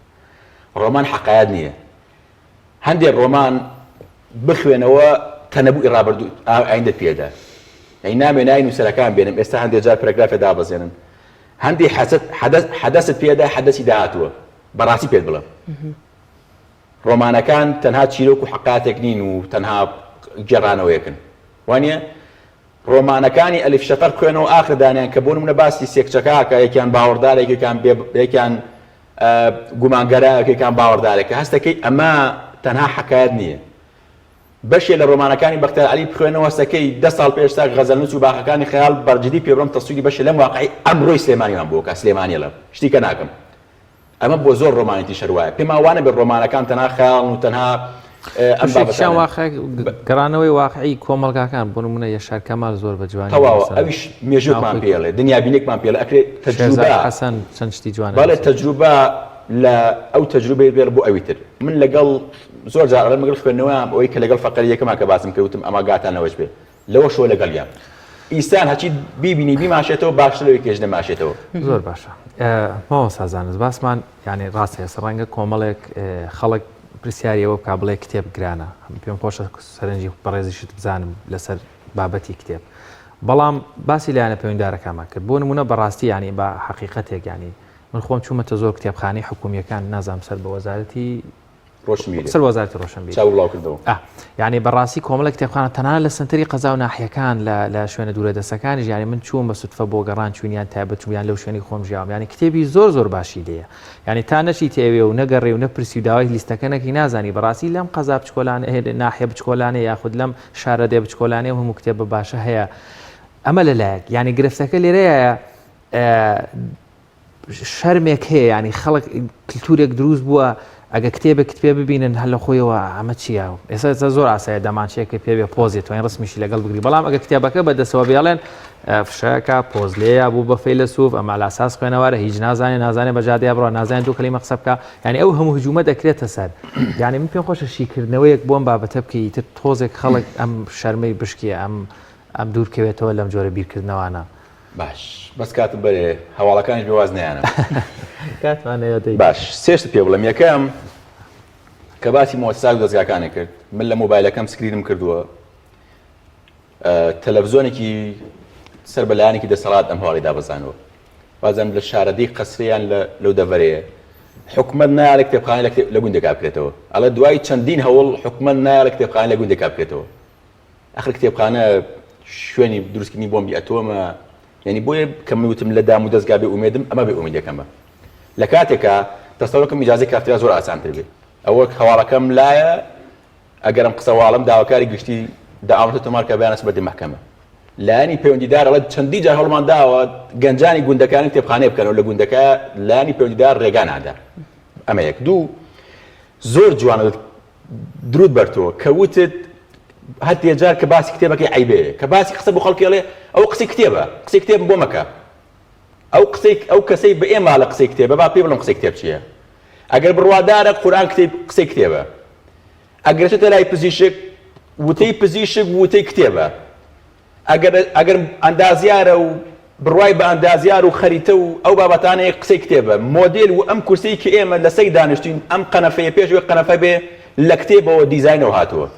ڕۆمان حەقایەت نییە هەندێک ڕۆمان بخوێنەوە تەنەبووی ڕابردوو ئایندەت پێدا ئەی نامێ نای نووسەرەکان بێنم ئێستا هەندێک جار پەرەگرافێ دابەزێنن هەندی حەدەست پێدا حەدەسی داهاتووە بەڕاستی پێت بڵێم ڕۆمانەکان تەنها چیرۆک و حەقاتێک نین و تەنها گێڕانەوەیەکن وانە ڕۆمانەکانی ئەلیف شەفەق بخوێنەوە ئاخر دانیان کە بۆ نمونە باسی سێ کچەکە ئەکا یەکیان باوەڕدارێک یەکیان بێ یەکیان گومانگەرا یەکێکان باوەڕدارێکە هەستەکەی ئەمە تەنها حەکایەت نییە بەشێ لە ڕۆمانەکانی بەختیار عەلی بخوێنەوە هەستەکەی دە ساڵ پێش تا غەزەلنووس و باخەکانی خەیاڵ بەرجدی پێ بڕۆم تەسویری بەشێ لەم واقعی ئەمڕۆی سلێمانیمان بۆ کە سلێمانیە لەم شتی کە ناکەم ئەمە بۆ زۆر ڕۆمانی تریش هەر وایە. پێمان وا نەبێت ڕۆمانەکان تەنها خەیاڵن و تەنها ئەم بەشێکیان بابەتانەن. واقع گەڕانەوەی واقعی کۆمەڵگاکان بۆ نمونە یەشار کەمال زۆر بە جوانی تەواوە مەسەلەن ئەویش مێژووێکمان ناوخۆی پێ ئەڵێ، دنیابینیەکمان پێ ئەڵێ، ئەکرێ شێرزاد تەجروبە حەسەن چەند شتی جوان بەڵێ ئەنووسێت. تەجروبە لە ئەو تەجروبەی بێڵ بۆ ئەوی تر. من لەگەڵ زۆر جار ئەڵێم لەگەڵ خوێندنەوەیان ئەوەی کە لەگەڵ فەقەری یەکەما کە باسم کرد وتم ئەمە گاتان لەوەش بێ لەوەشەوە لەگەڵیان ئیسان هەچی بیبینی بیماشێتەوە باشتر لەوەی کێش نەماشێتەوە. زۆر باشە مامۆستا زانست باسمان یعنی ڕاستە ئێستا ڕەنگە کۆمەڵێک خەڵک پرسیاری ئەوە بکا بڵێ کتێب گرانە پێم خۆشە سەرنجی بەڕێزیشت بزانم لەسەر بابەتی کتێب بەڵام باسی لایەنە پەیوەندارەکانمان کرد بۆ نمونە بەڕاستی ینی بە حەقیقەتێک ینی من خۆم چوومەتە زۆر کتێبخانەی حکومیەکان نازانم سەر بە وەزارەتی ڕۆشنبیری سەر وەزارەتی ڕۆشنبیری چاو بڵاو کردەوە ئا یعنی بەڕاستی کۆمەڵێک کتێبخانە تەنانەت لە سەنتەری قەزا و ناحیەکان لە لە شوێنە دوورە دەستەکانیش یعنی من چووم بە سودفە بۆ گەڕان چوون یان تایبەت چووم یان لەو شوێنی خۆم ژیاوم یعنی کتێبی زۆر زۆر باشی لێیە یعنی تا نەچیتە ئەوێ و نەگەڕێ و نەپرسی و داوای لیستەکە نەکەی نازانی بەڕاستی لەم قەزا بچکۆلانە ناحیە بچکۆلانە یاخود لەم شارەدێ بچکۆلانەیە و هەموو کتێبە باشە هەیە ئەمە لەلایەک یعنی گرفتەکە لێرەیە شەرمێک هەیە یانی خەڵک کلتورێک دروست بووە ئەگە کتێبێکت پێ ببینن هەر لە خۆیەوە ئەمە چییە ئێستا زۆر ئاسایە دەمانچەیەکە پێ بێ پۆزێت توانین ڕسمیشی لەگەڵ بگری بەڵام ئەگە کتێبەکە بەدەسەوە بێڵێن فشەکە پۆزلەیە بوو بە فەیلەسوف ئەمە لاساس خوێنەوارە هیچ نازانێ نازانێ بە جادەیە بڕە نازانێت دوو کەلیمە قسە بکە یعنی ئەو هەموو هجوومە دەکرێتە سەر یعنی من پێم خۆشە شیکردنەوەیەک بۆم بابەتە بکەی تر تۆزێک خەڵک ئەم شەرمەی بشکێ ئەم ئەم دوورکەوێتەوە لەم جۆرە بیرکردنەوانە. باش بەس کاتم بەرێ هەواڵەکانیش بێ واز نەیانم. کاتمان هەیە دەی. باش سێ شتت پێ بڵێم یەکەم کە باسی مۆسسات و دەزگاکانی کرد من لە مۆبایلەکەم screen م کردووە تەلەڤزیۆنێکی سەر بە لایەنێکی دەسەڵات ئەم هەواڵی دابەزانەوە وازم لە شارەدێی قەسریان لە لەو دەڤەرەیە حکومەت نایەڵێ کتێبخانە لە گوندێکا بکرێتەوە ئەڵێ دوای چەندین هەوڵ حکومەت نایەڵێ کتێبخانە لە گوندێکا بکرێتەوە ئەخر کتێبخانە شوێنی دروستکردنی بۆمبی ئەتۆمە یعنی بۆیە کە من وتم لە دام و دەستگا بێ ئومێدم ئەمە بێ ئومیدەکەمە لە کاتێکا تەسەوەکەم ئیجازەی کافتریا زۆر ئاسانتر بێ ئەوە هەواڵەکەم لایە ئەگەرم قسە واڵم داواکاری گشتی داوامەتە تۆمار کە بەیانە بەردەم مەحکەمە لایەنی پەیوەندیدار ئەڵێت چەندی جار هەوڵمان داوە گەنجانی گوندەکانی کتێبخانەیە بکەنەوە لە گوندەکە لایەنی پەیوەندیدار ڕێگا نادا ئەمە یەک دوو زۆر جوانە درود بەر تۆ کە وتت هەتێ جار کە باسی کتێبەکەی عەیبەیە کە باسی قسە بۆ خەڵکی ئەڵێ ئەو قسەی کتێبە قسەی کتێبم بۆ مەکە ئەو قسەی ئەو کەسەی بە ئێمە لە قسەی کتێبە با پێی بڵێم قسەی کتێب چییە ئەگەر بڕوادارە قورئان کتێب قسەی کتێبە ئەگەر چێتە لای پزیشک وتەی پزیشک وتەی کتێبە ئەگەر ئەگەر ئەندازیارە و بڕوای بە ئەندازیار و خەریتە و ئەو بابەتانەیە قسەی کتێبە مۆدێل و ئەم کورسیەی کە ئێمە لەسەری دانیشتوین ئەم قەنەفەیە پێش ئەوەی قەنەفە بێ لە کتێبەوە دیزاینەوە هاتووە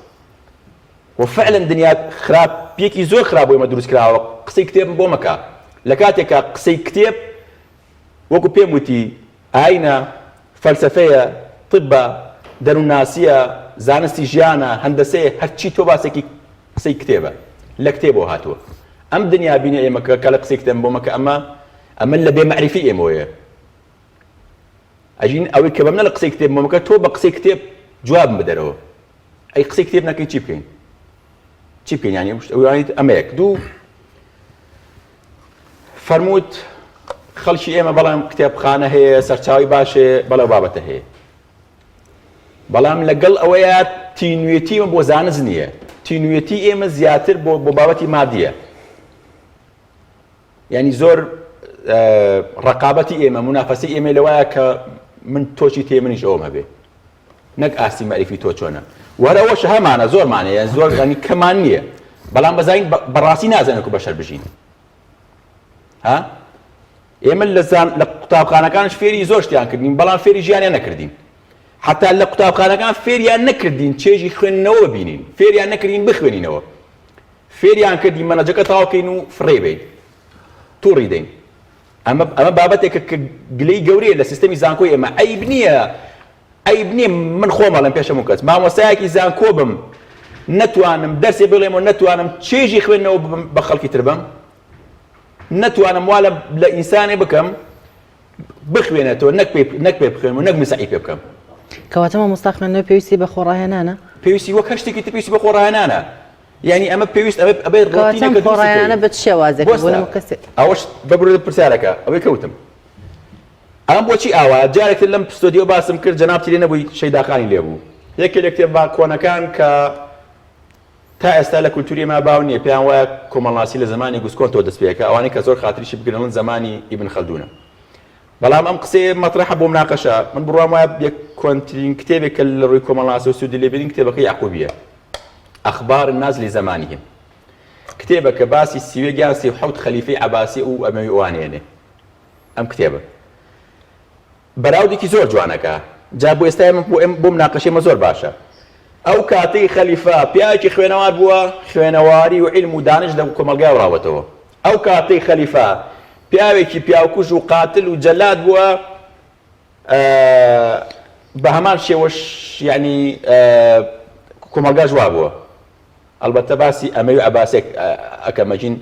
و فعلا دنیا خراپیەکی زۆر خراپ بۆ ئێمە دروست کراوە قسەی کتێبم بۆ مەکە لە کاتێکا قسەی کتێب وەکو پێم وتی ئاینە فەلسەفەیە طبە دەروونناسیە زانستی ژیانە هەندەسەیە هەرچی تۆ باسێکی قسەی کتێبە لە کتێبەوە هاتووە ئەم دنیا بینە ئێمە کە کەلە قسەی کتێب بۆ مەکە ئەمە ئەمە لە بێ مەعریفی ئێمەوەیە ئەژین ئەوەی کە بەمنە لە قسەی کتێب بۆ مەکە تۆ بە قسەی کتێب جوابم بدەرەوە ئەی قسەی کتێب نەکەین چی بکەین چی بکەین یانی ئەمە یەک دوو فەرمووت خەڵکی ئێمە بەڵام کتێبخانە هەیە سەرچاوی باشێ بەڵێ بابەتە هەیە. بەڵام لەگەڵ ئەوەیا تینوێتی ئێمە بۆ زانست نییە، تینوێتی ئێمە زیاتر بۆ بۆ بابەتی مادیە. یعنی زۆر ڕقابەتی ئێمە منافەسی ئێمە لەوایە کە من تۆچی تێ منیش ئەوم هەبێ نەک ئاستی مەعریفی تۆ چۆنە وەرە ئەوەش هەمانە زۆرمانە یان زۆر غەنی کەمان نییە بەڵام بەزانین بەڕاستی نازانێت و بەشەر بژین ها ئێمە لە زان لە قوتابخانەکانش فێری زۆر شتیان کردین بەڵام فێری ژیانیان نەکردین حتا لە قوتابخانەکان فێریان نەکردین چێژی خوێندنەوە ببینین فێریان نەکردین بخوێنینەوە فێریان کردین مەنەجەکە تەواو کەین و فڕێ بین توڕی دەین ئەمە ئەمە بابەتێکە کە گلەی گەورەیە لە سیستەمی زانکۆی ئێمە عەیب نییە عەیب نییە من خۆم ئەڵێم پێش هەموو کەس مامۆستایەکی زانکۆ بم نەتوانم دەرسێ بڵێم و نەتوانم چێژی خوێندنەوە بە خەڵکی تر بم نەتوانم وا لە ئینسانێ بکەم بخوێنێتەوە نەک پێ نەک پێ بخوێنم و نەک مسعی پێ بکەم. کەواتە مامۆستا خوێندنەوە پێویستی بە خۆڕاهێنانە؟ پێویستی وەک هەر شتێکی تر پێویستی بە خۆڕاهێنانە. یعنی ئەمە پێویست ئەبێ ئەبێ ڕۆتینێکە دروست خۆڕاهێنانە بە چ شێوازێک بۆ نموونە کەسێک ئەوەش ببورە پرسیارەکە ئەوەی کەوتم ئەم بۆچی ئاوا جارێک تر لەم ستۆدیۆ باسم کرد جەنابتی لێ نەبووی شەیداخانی لێ بوو یەکێ لە کتێبە کۆنەکان کە تا ئێستا لە کولتوری ئێمە باو نییە، پێیان وایە کۆمەڵناسی لە زەمانی گوسکۆنتەوە دەست پێکا، ئەوانەی کە زۆر خاتریشی بگرن ئەڵێن زەمانی ئیبن خەلدونە. بەڵام ئەم قسەیە مەترەحە بۆ مناقەشە، من بڕوام وایە یەک کۆنترین کتێبێک کە لە ڕووی کۆمەڵناسیەوە سوودی لێ بینین کتێبەکەی یەعقوبییە، اخبار الناس لزمانهم. کتێبە کە باسی 31 یان 37 خەلیفەی عەباسی و ئەمەوی ئەوانێنێ. ئەم کتێبە. بەراوردێکی زۆر جوان ئەکا جا بۆ ئێستا ئێمە بۆ ئێمە بۆ مناقەشەی ئێمە زۆر باشە ئەو کاتەی خەلیفە پیاوێکی خوێنەوار بووە خوێنەواری و عیلم و دانش لە کۆمەڵگای وڕاوەتەوە ئەو کاتەی خەلیفە پیاوێکی پیاوکوژ و قاتل و جەلاد بووە بە هەمان شێوەش یعنی کۆمەڵگاش وا بووە ئەڵبەتە باسی ئەمەوی عەباسێک ئەکەم ئەگین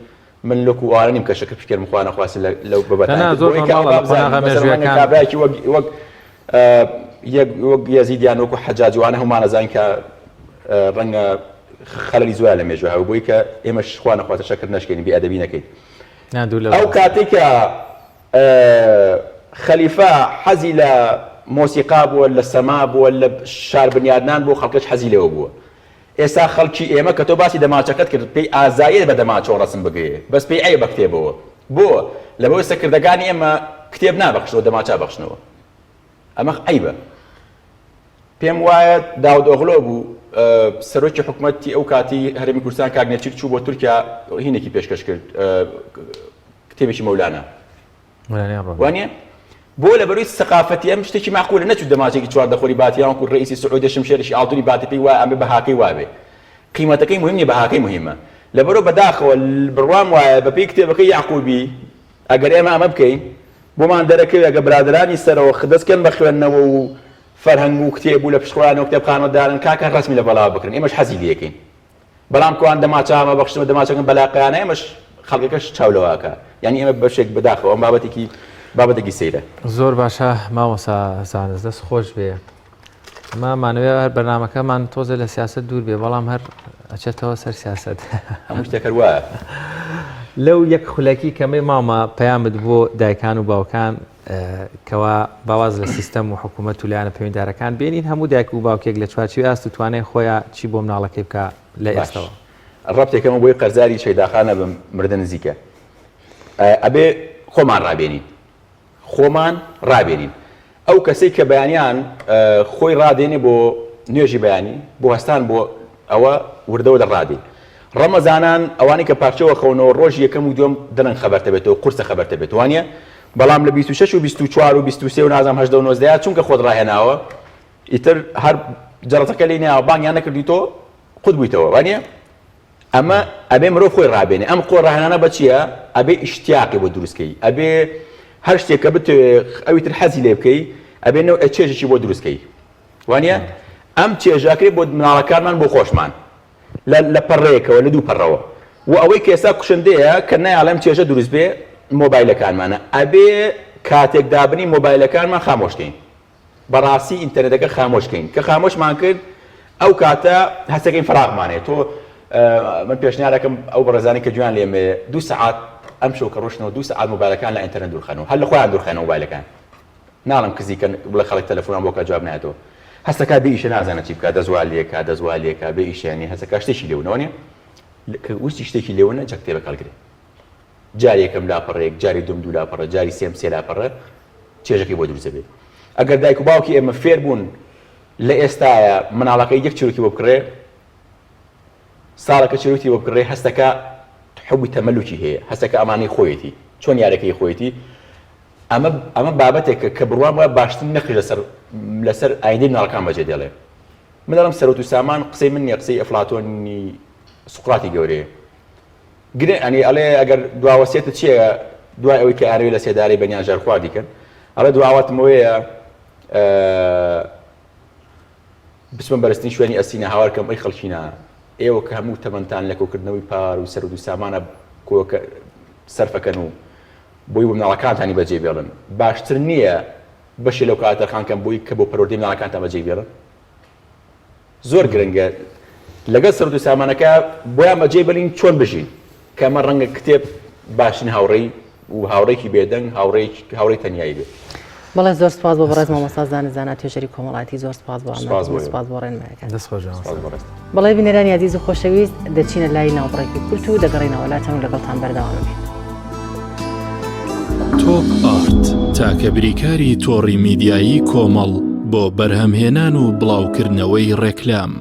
من لۆکو ئەوانە نیم کە شەکر بشکێنم خوا نەخواستە لەو بابەتانە نا زۆر بۆی کە نۆرماڵە ئەوە لە قۆناغە بزانین مەسەلەن ڕەنگە مێژوویەکان کابرایەکی وەک وەک یەک وەک یەزید یان وەکو حەجاج وانە هەموومان ئەزانین کە ڕەنگە خەلەلی زۆریان لە مێژوو هەبوو بۆی کە ئێمەش خوا نەخواستە شەکر نەشکێنین بێ ئەدەبی نەکەین نا دوور لەو ئەو ڕاستە. کاتەی کە خەلیفە حەزی لە مۆسیقا بووە لە سەما بووە لە شار بنیادنان بووە خەڵکەش حەزی لێوە بووە ئێستا خەڵکی ئێمە کە تۆ باسی دەمانچەکەت کرد پێی ئازاییە بە دەمانچەوە ڕەسم بگرێ بەس پێی عەیبە بە کتێبەوە بۆ؟ لەبەرئەوەی سەرکردەکانی ئێمە کتێب نابەخشنەوە دەمانچە ئەبەخشنەوە ئەمە عەیبە پێم وایە داود ئۆغلۆ بوو سەرۆکی حکومەتی ئەو کاتی هەرێمی کوردستان کاک نێچیر چوو بۆ تورکیا هینێکی پێشکەش کرد کتێبێکی مەولانا وانیە؟ بۆ لەبەروی سەقافەتی ئەم شتێکی مەعقولە نەچوو دەماچێکی چواردەخۆری باتی یان وەکو ڕئیسی سعودیە شمشێرێکی ئاڵتونی باتی پێی وایە ئەمە بەهاکەی وابێ قیمەتەکەی مهم نیە بەهاکەی مهمە لەبەرو بەداخەوە بڕوام وایە بەپێی کتێبەکەی یەعقوبی ئەگەر ئێمە ئەمە بکەین بۆمان دەرەکەوێ ئەگەر برادەرانی سەرەوە دەست کەن بە خوێندنەوە و فەرهەنگ و کتێب و لە پشت خۆیانەوە کتێبخانە دارن کاکە ڕەسمی لە بەڵاوە بکرن ئێمەش حەزی لێکەین بەڵام کوان دەماچە ئەمە بەخشنەوە دەماچەکەن بەلاقەیانە ئێمەش خەڵکەکەش چاو لەوە ئەکا یانی ئێمە بەشێک بەداخەوە ئەم بابەتێکی بابەتێکی سەیرە. زۆر باشە مامۆستا زانست دەست خۆش بێ ئەمە مانەوێ هەر بەرنمەکەمان تۆزێ لە سیاست دوور بێ بەڵام هەر ئەچێتەوە سەر سیاست هەموو شتێک هەر وایە. لەو یەک خولەکی کەمەی مامە پەیامت بۆ دایکان و باوکان کەوا با واز لە سیستەم و حکوومەت و لایەنە پەیوەندیدارەکان بێنین، هەموو دایک و باوکێک لە چوارچێوەی ئاست و توانای خۆیا چی بۆ مناڵەکەی بکا لە باش ئێستەوە. ڕەبتێکەمە بۆی قەرزاری شەیداخان ئەبم مردن نزیکە ئەبێ خۆمان ڕابێنین خۆمان ڕابێنین ئەو کەسەی کە بەیانیان خۆی ڕادێنێ بۆ نوێژی بەیانی بۆ هەستان بۆ ئەوە وردە وردە ڕادێ ڕەمەزانان ئەوانەی کە پارچەوە خەونەوە ڕۆژی یەکەم و دووەم درەنگ خەبەرتە بێتەوە قورسە خەبەرتە بێت وانە بەڵام لە 26 و 24 و 23 و نازانم 18 و 19 چونکە خۆت ڕاهێناوە ئیتر هەر جەڕەتەکە لێی ناوە بانگیان نەکردی تۆ قوت بوویتەوە وانە ئەمە ئەبێ مرۆڤ خۆی ڕابێنێ ئەم خۆ ڕاهێنانە بە چییە ئەبێ ئیشتیاقی بۆ دروست کەی ئەبێ هەر شتێک کە بتەوێ ئەوی تر حەزی لێ بکەی ئەبێ نەوعێ چێژێکی بۆ دروست کەی وانە ئەم چێژە ئەکرێ بۆ مناڵەکانمان بۆ خۆشمان لە لە پەڕەیەکەوە لە دوو پەڕەوە و ئەوەی کە ئێستا کوشندەیە کە نایەڵێم چێژە دروست بێ مۆبایلەکانمانە ئەبێ کاتێک دابنی مۆبایلەکانمان خامۆش کەین بەڕاستی ئینتەرنێتەکە خامۆش کەین کە خامۆشمان کرد ئەو کاتە هەستەکەین فراغمان هەیە تۆ من پێشنیارەکەم ئەو بەڕێزانی کە گوێیان لێمێ دوو سەعات ئەم شەو کە ڕۆشتنەوە دوو سەعات مۆبایلەکان لە ئینتەرنێت دوورخەنەوە هەر لە خۆیان دوورخەنەوە مۆبایلەکان ناڵم کزی کەن بڵێ خەڵک تەلەفۆنیان بۆ کە جواب نایەتەوە. هەستەکا بێ ئیشە نازانێت چی بکات دەست وا لێکا دەست وا لێکا بێ ئیشە یانی هەستەکا شتێکی لێونەوە نیە کە ویستی شتێکی لێونە جا کتێبەکە هەڵگرێ جاری یەکەم لاپەڕەیەک جاری دوم دوو لاپەڕە جاری سێم سێ لاپەڕە چێژەکەی بۆ دروست دەبێت ئەگەر دایک و باوکی ئێمە فێر بوون لە ئێستاە مناڵەکەی یەک چیرۆکی بۆ بکڕێ ساڵەکە چیرۆکی بۆ بکڕێ هەستەکە حوبی تەمەلوکی هەیە هەستەکە ئەمانەی خۆیەتی چۆن یارەکەی خۆیەتی ئەمە ئەمە بابەتێکە کە بڕوام وایە باشترین نەخش لەسەر لەسەر ئایندەی مناڵەکان بەجێ دێڵێ من دەڵێم سەرۆت و سامان قسەی من نییە قسەی ئەفلاتۆنی سوقراتی گەورەیە گرێ ئەنی ئەڵێ ئەگەر دواوەسێتە چییە دوای ئەوەی کە ئارەوێ لە سێدارەی بەنیان ژەرخواردی کەن ئەڵێ دواواتم ئەوەیە بچمە بەرزترین شوێنی ئەسینا هاوار کەم ئەی خەڵکینە ئێوە کە هەموو تەمەنتان لە کۆکردنەوەی پار و سەرود و سامانە کۆکە سەرفەکەن و بۆی بۆ مناڵەکانتانی بەجێ بێڵن باشتر نییە بەشێ لەو کاتە تەرخان کەن بۆی کە بۆ پەروەردەی مناڵەکانتان بەجێ بێڵن زۆر گرنگە لەگەڵ سەرود و سامانەکە بۆیان بەجێ بڵین چۆن بژین کە ئەمە ڕەنگە کتێب باشترین هاوڕێی و هاوڕێکی بێدەنگ هاوڕێی تەنیایی بێت. بەڵێ زۆر سپاس بۆ بەڕێز مامۆستا زانست زانا توێژەری کۆمەڵایەتی زۆر سپاس بۆ ئامادەبوون سپاس بۆ ڕێنمایەکان. دەست خۆش مامۆستا. سپاس بۆ ڕێزتان. بەڵێ بینەرانی ئازیز و خۆشەویست دەچینە لای ناوبڕێکی کورت و دەگەڕێینەوە لاتان و لەگەڵتان بەردەوام ئەبین. تۆپ ئارت تاکە بریکاری تۆڕی میدیایی کۆمەڵ بۆ بەرهەمهێنان و بڵاوکردنەوەی ڕێکلام.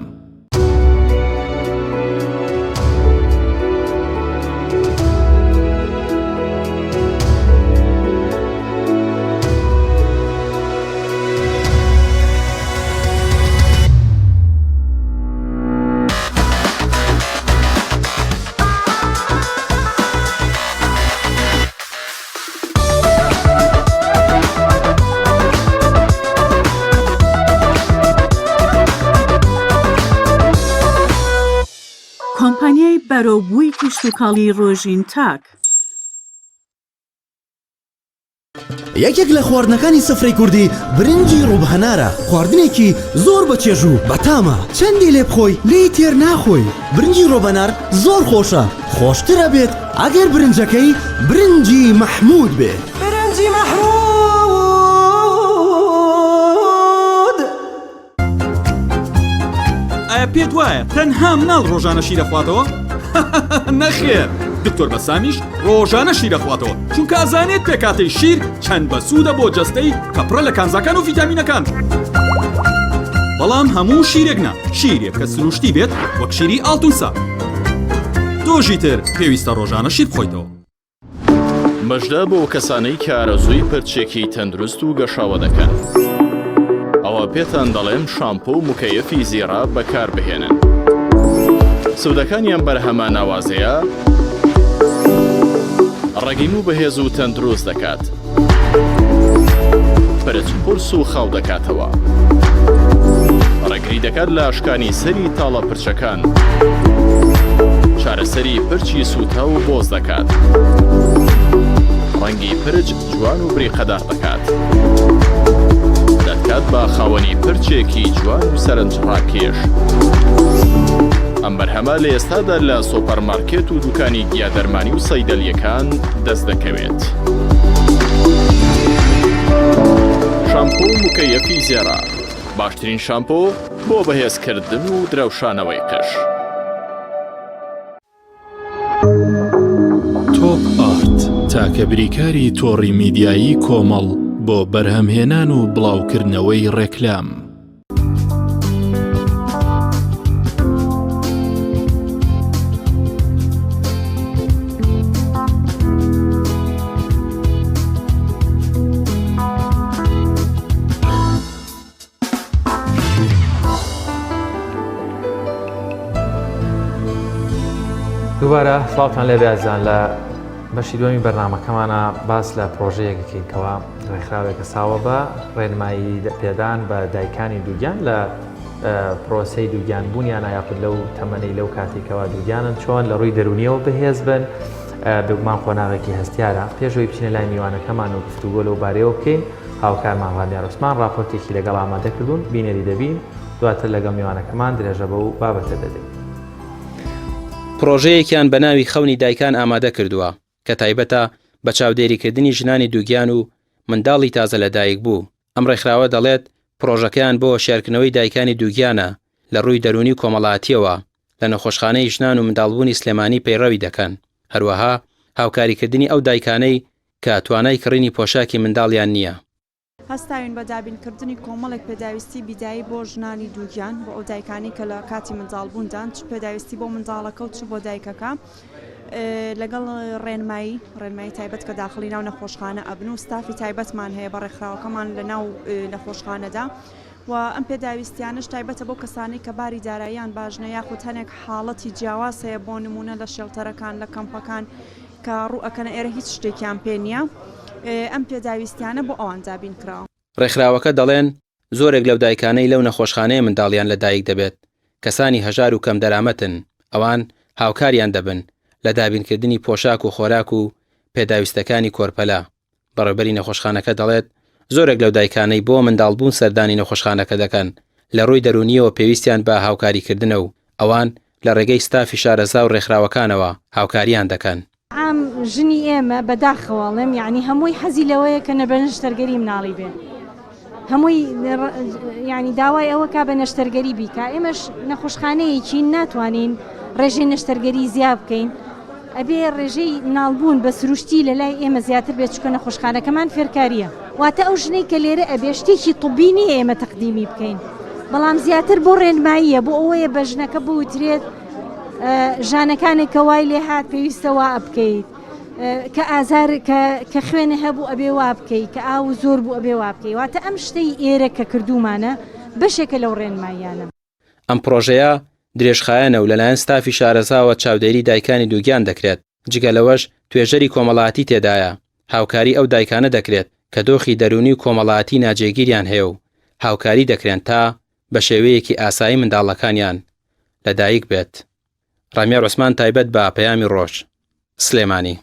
کۆمپانیای بەرەوبووی کشتوکاڵی ڕۆژین تاک. یەکێک لە خواردنەکانی سفرەی کوردی برنجی ڕووب هەنارە، خواردنێکی زۆر بە چێژ و بەتامە، چەندی لێ بخۆی لێی تێر ناخۆی، برنجی ڕۆبەنار زۆر خۆشە، خۆشتر ئەبێت ئەگەر برنجەکەی برنجی مەحموود بێت. برنجی مەحموود. ئایا پێت وایە تەنها مناڵ ڕۆژانە شیر ئەخواتەوە؟ نەخێر دکتۆر بەسامیش ڕۆژانە شیر ئەخواتەوە چونکە ئەزانێت پێکاتەی شیر چەند بەسوودە بۆ جەستەی کە پڕە لە کانزاکان و ڤیتامینەکان بەڵام هەموو شیرێک نا شیرێک کە سروشتی بێت وەک شیری ئاڵتونسا تۆژی تر پێویستە ڕۆژانە شیر بخۆیتەوە. مژدە بۆ کەسانەی کە ئارەزووی پرچێکی تەندروست و گەشاوە دەکەن. ئەوە پێتان دەڵێم شامپۆ و مکەیەفی زیڕە بەکاربهێنن. سوودەکانی ئەم بەرهەمە ناوازەیە ڕەگی موو بەهێز و تەندروست دەکات. پرچ قورس و خاو دەکاتەوە. ڕێگری دەکات لە شکانی سەری تاڵە پرچەکان. چارەسەری پرچی سووتاو و بۆز دەکات. ڕەنگی پرچ جوان و بریقەدار دەکات. دەتکات بە خاوەنی پرچێکی جوان و سەرنجڕاکێش. ئەم بەرهەمە لە ئێستادا لە سۆپەرمارکێت و دوکانی گیادەرمانی و سەیدەلییەکان دەست دەکەوێت. شامپۆ و مکەیەفی زێڕە، باشترین شامپۆ بۆ بەهێزکردن و درەوشانەوەی قژ. تۆپ ئارت تاکە بریکاری تۆڕی میدیایی کۆمەڵ بۆ بەرهەمهێنان و بڵاوکردنەوەی ڕێکلام. دووبارە سڵاوتان لێ بێزان لە بەشی دووەمی بەرنمەکەمانە باس لە پرۆژەیەکەکەین کەوا ڕێکخراوێکە ساوە بە ڕێنمایی پێدان بە دایکانی دووگیان لە پرۆسەی دووگیان بوونیانە یاخود لەو تەمەنەی لەو کاتێکەوە دووگیانن چۆن لە ڕووی دەرونیەوە بەهێز بن بێگومان قۆناغێکی هەستیارە پێشەوەی بچینە لای میوانەکەمان و گفتوگۆ لەو بارەیەوە بکەین هاوکارمان ڕامیار عوسمان ڕاپۆرتێکی لەگەڵ ئامادە کردوون بینەری دەبین دواتر لەگەڵ میوانەکەمان درێژە بەو بابەتە دەدەین. پڕۆژەیەکیان بە ناوی خەونی دایکان ئامادە کردووە کە تایبەتە بە چاودێریکردنی ژنانی دووگیان و منداڵی تازە لەدایکبوو، ئەم ڕێکخراوە دەڵێت، پڕۆژەکەیان بۆ هۆشیارکردنەوەی دایکانی دووگیانە لە ڕووی دەروونی و کۆمەڵایەتییەوە لە نەخۆشخانەی ژنان و منداڵبوونی سلێمانی پەیڕەوی دەکەن، هەروەها هاوکاریکردنی ئەو دایکانەی کە توانای کڕینی پۆشاکی منداڵیان نییە. هەستاوین بە دابینکردنی کۆمەڵێک پێداویستی بیدایی بۆ ژنانی دووگیان، بۆ ئەو دایکانەی کە لە کاتی منداڵبووندان، چ پێداویستی بۆ منداڵەکە و چ بۆ دایکەکە، لەگەڵ ڕێنمایی ڕێنمایی تایبەت کە داخڵی ناو نەخۆشخانە ئەبن و ستافی تایبەتمان هەیە بە ڕێکخراوەکەمان لە ناو نەخۆشخانەدا و ئەم پێداویستیانەش تایبەتە بۆ کەسانەی کە باری داراییان باش نیە یاخود هەنێک حاڵەتی جیاواز هەیە بۆ نمونە لە شێڵتەرەکان لە کەمپەکان کە ڕوو ئەکەنە ئێرە هیچ شتێکیان پێ نییە ئەم پێداویستیانە بۆ ئەوان دابین کراوە. ڕێکخراوەکە دەڵێن، زۆرێک لەو دایکانەی لەو نەخۆشخانەیە منداڵیان لە دایک دەبێت، کەسانی هەژار و کەمدەرامەتن، ئەوان هاوکاریان دەبن لە دابینکردنی پۆشاک و خۆراک و پێداویستەکانی کۆرپەلە. بەڕێوبەری نەخۆشخانەکە دەڵێت، زۆرێک لەو دایکانەی بۆ منداڵبوون سەردانی نەخۆشخانەکە دەکەن، لە ڕووی دەروونییەوە پێویستیان بە هاوکاریکردنە و ئەوان لە ڕێگەی ستافی شارەزا و ڕێکخراوەکانەوە هاوکارییان دەکەن. عام ژنی ئێمە بەداخەوە ئەڵێم یانی هەمووی حەزی لەوەیە کە بە نەشتەرگەری مناڵی بێ هەمووی یانی داوای ئەوە کا بە نەشتەرگەری بیکا ئێمەش نەخۆشخانەیەکی ناتوانین ڕێژەی نەشتەرگەری زیا بکەین ئەبێ ڕێژەی مناڵبوون بە سروشتی لە لای ئێمە زیاتر بێت چکە نەخۆشخانەکەمان فێرکاریە واتە ئەو ژنەی کە لێرە ئەبێ شتێکی طبی نییە ئێمە تەقدیمی بکەین بەڵام زیاتر بۆ ڕێنماییە بۆ ئەوەیە بە ژنەکە بوترێت ژانەکانێک کە وای لێ هات پێویستە وا بکەیت کە ئازار کە خوێنە هەبوو ئەبێ وا بکەیت کە ئاو زۆر بوو ئەبێ وا بکەیت واتە ئەم شتەی ئێرە کە کردومانە بەشێکە لەو ڕێنماییانە. ئەم پڕۆژەیە درێژخایەنە و لەلایەن ستافی شارەزاوە چاودێری دایکانی دووگیان دەکرێت، جگە لەوەش توێژەری کۆمەڵایەتی تێدایە، هاوکاری ئەو دایکانە دەکرێت کە دۆخی دەروونی و کۆمەڵایەتی ناجێگیریان هەیە و هاوکاری دەکرێن تا بە شێوەیەکی ئاسایی منداڵەکانیان لەدایک بێت. ڕامیار عوسمان تایبەت بە پەیامی ڕۆژ، سلێمانی.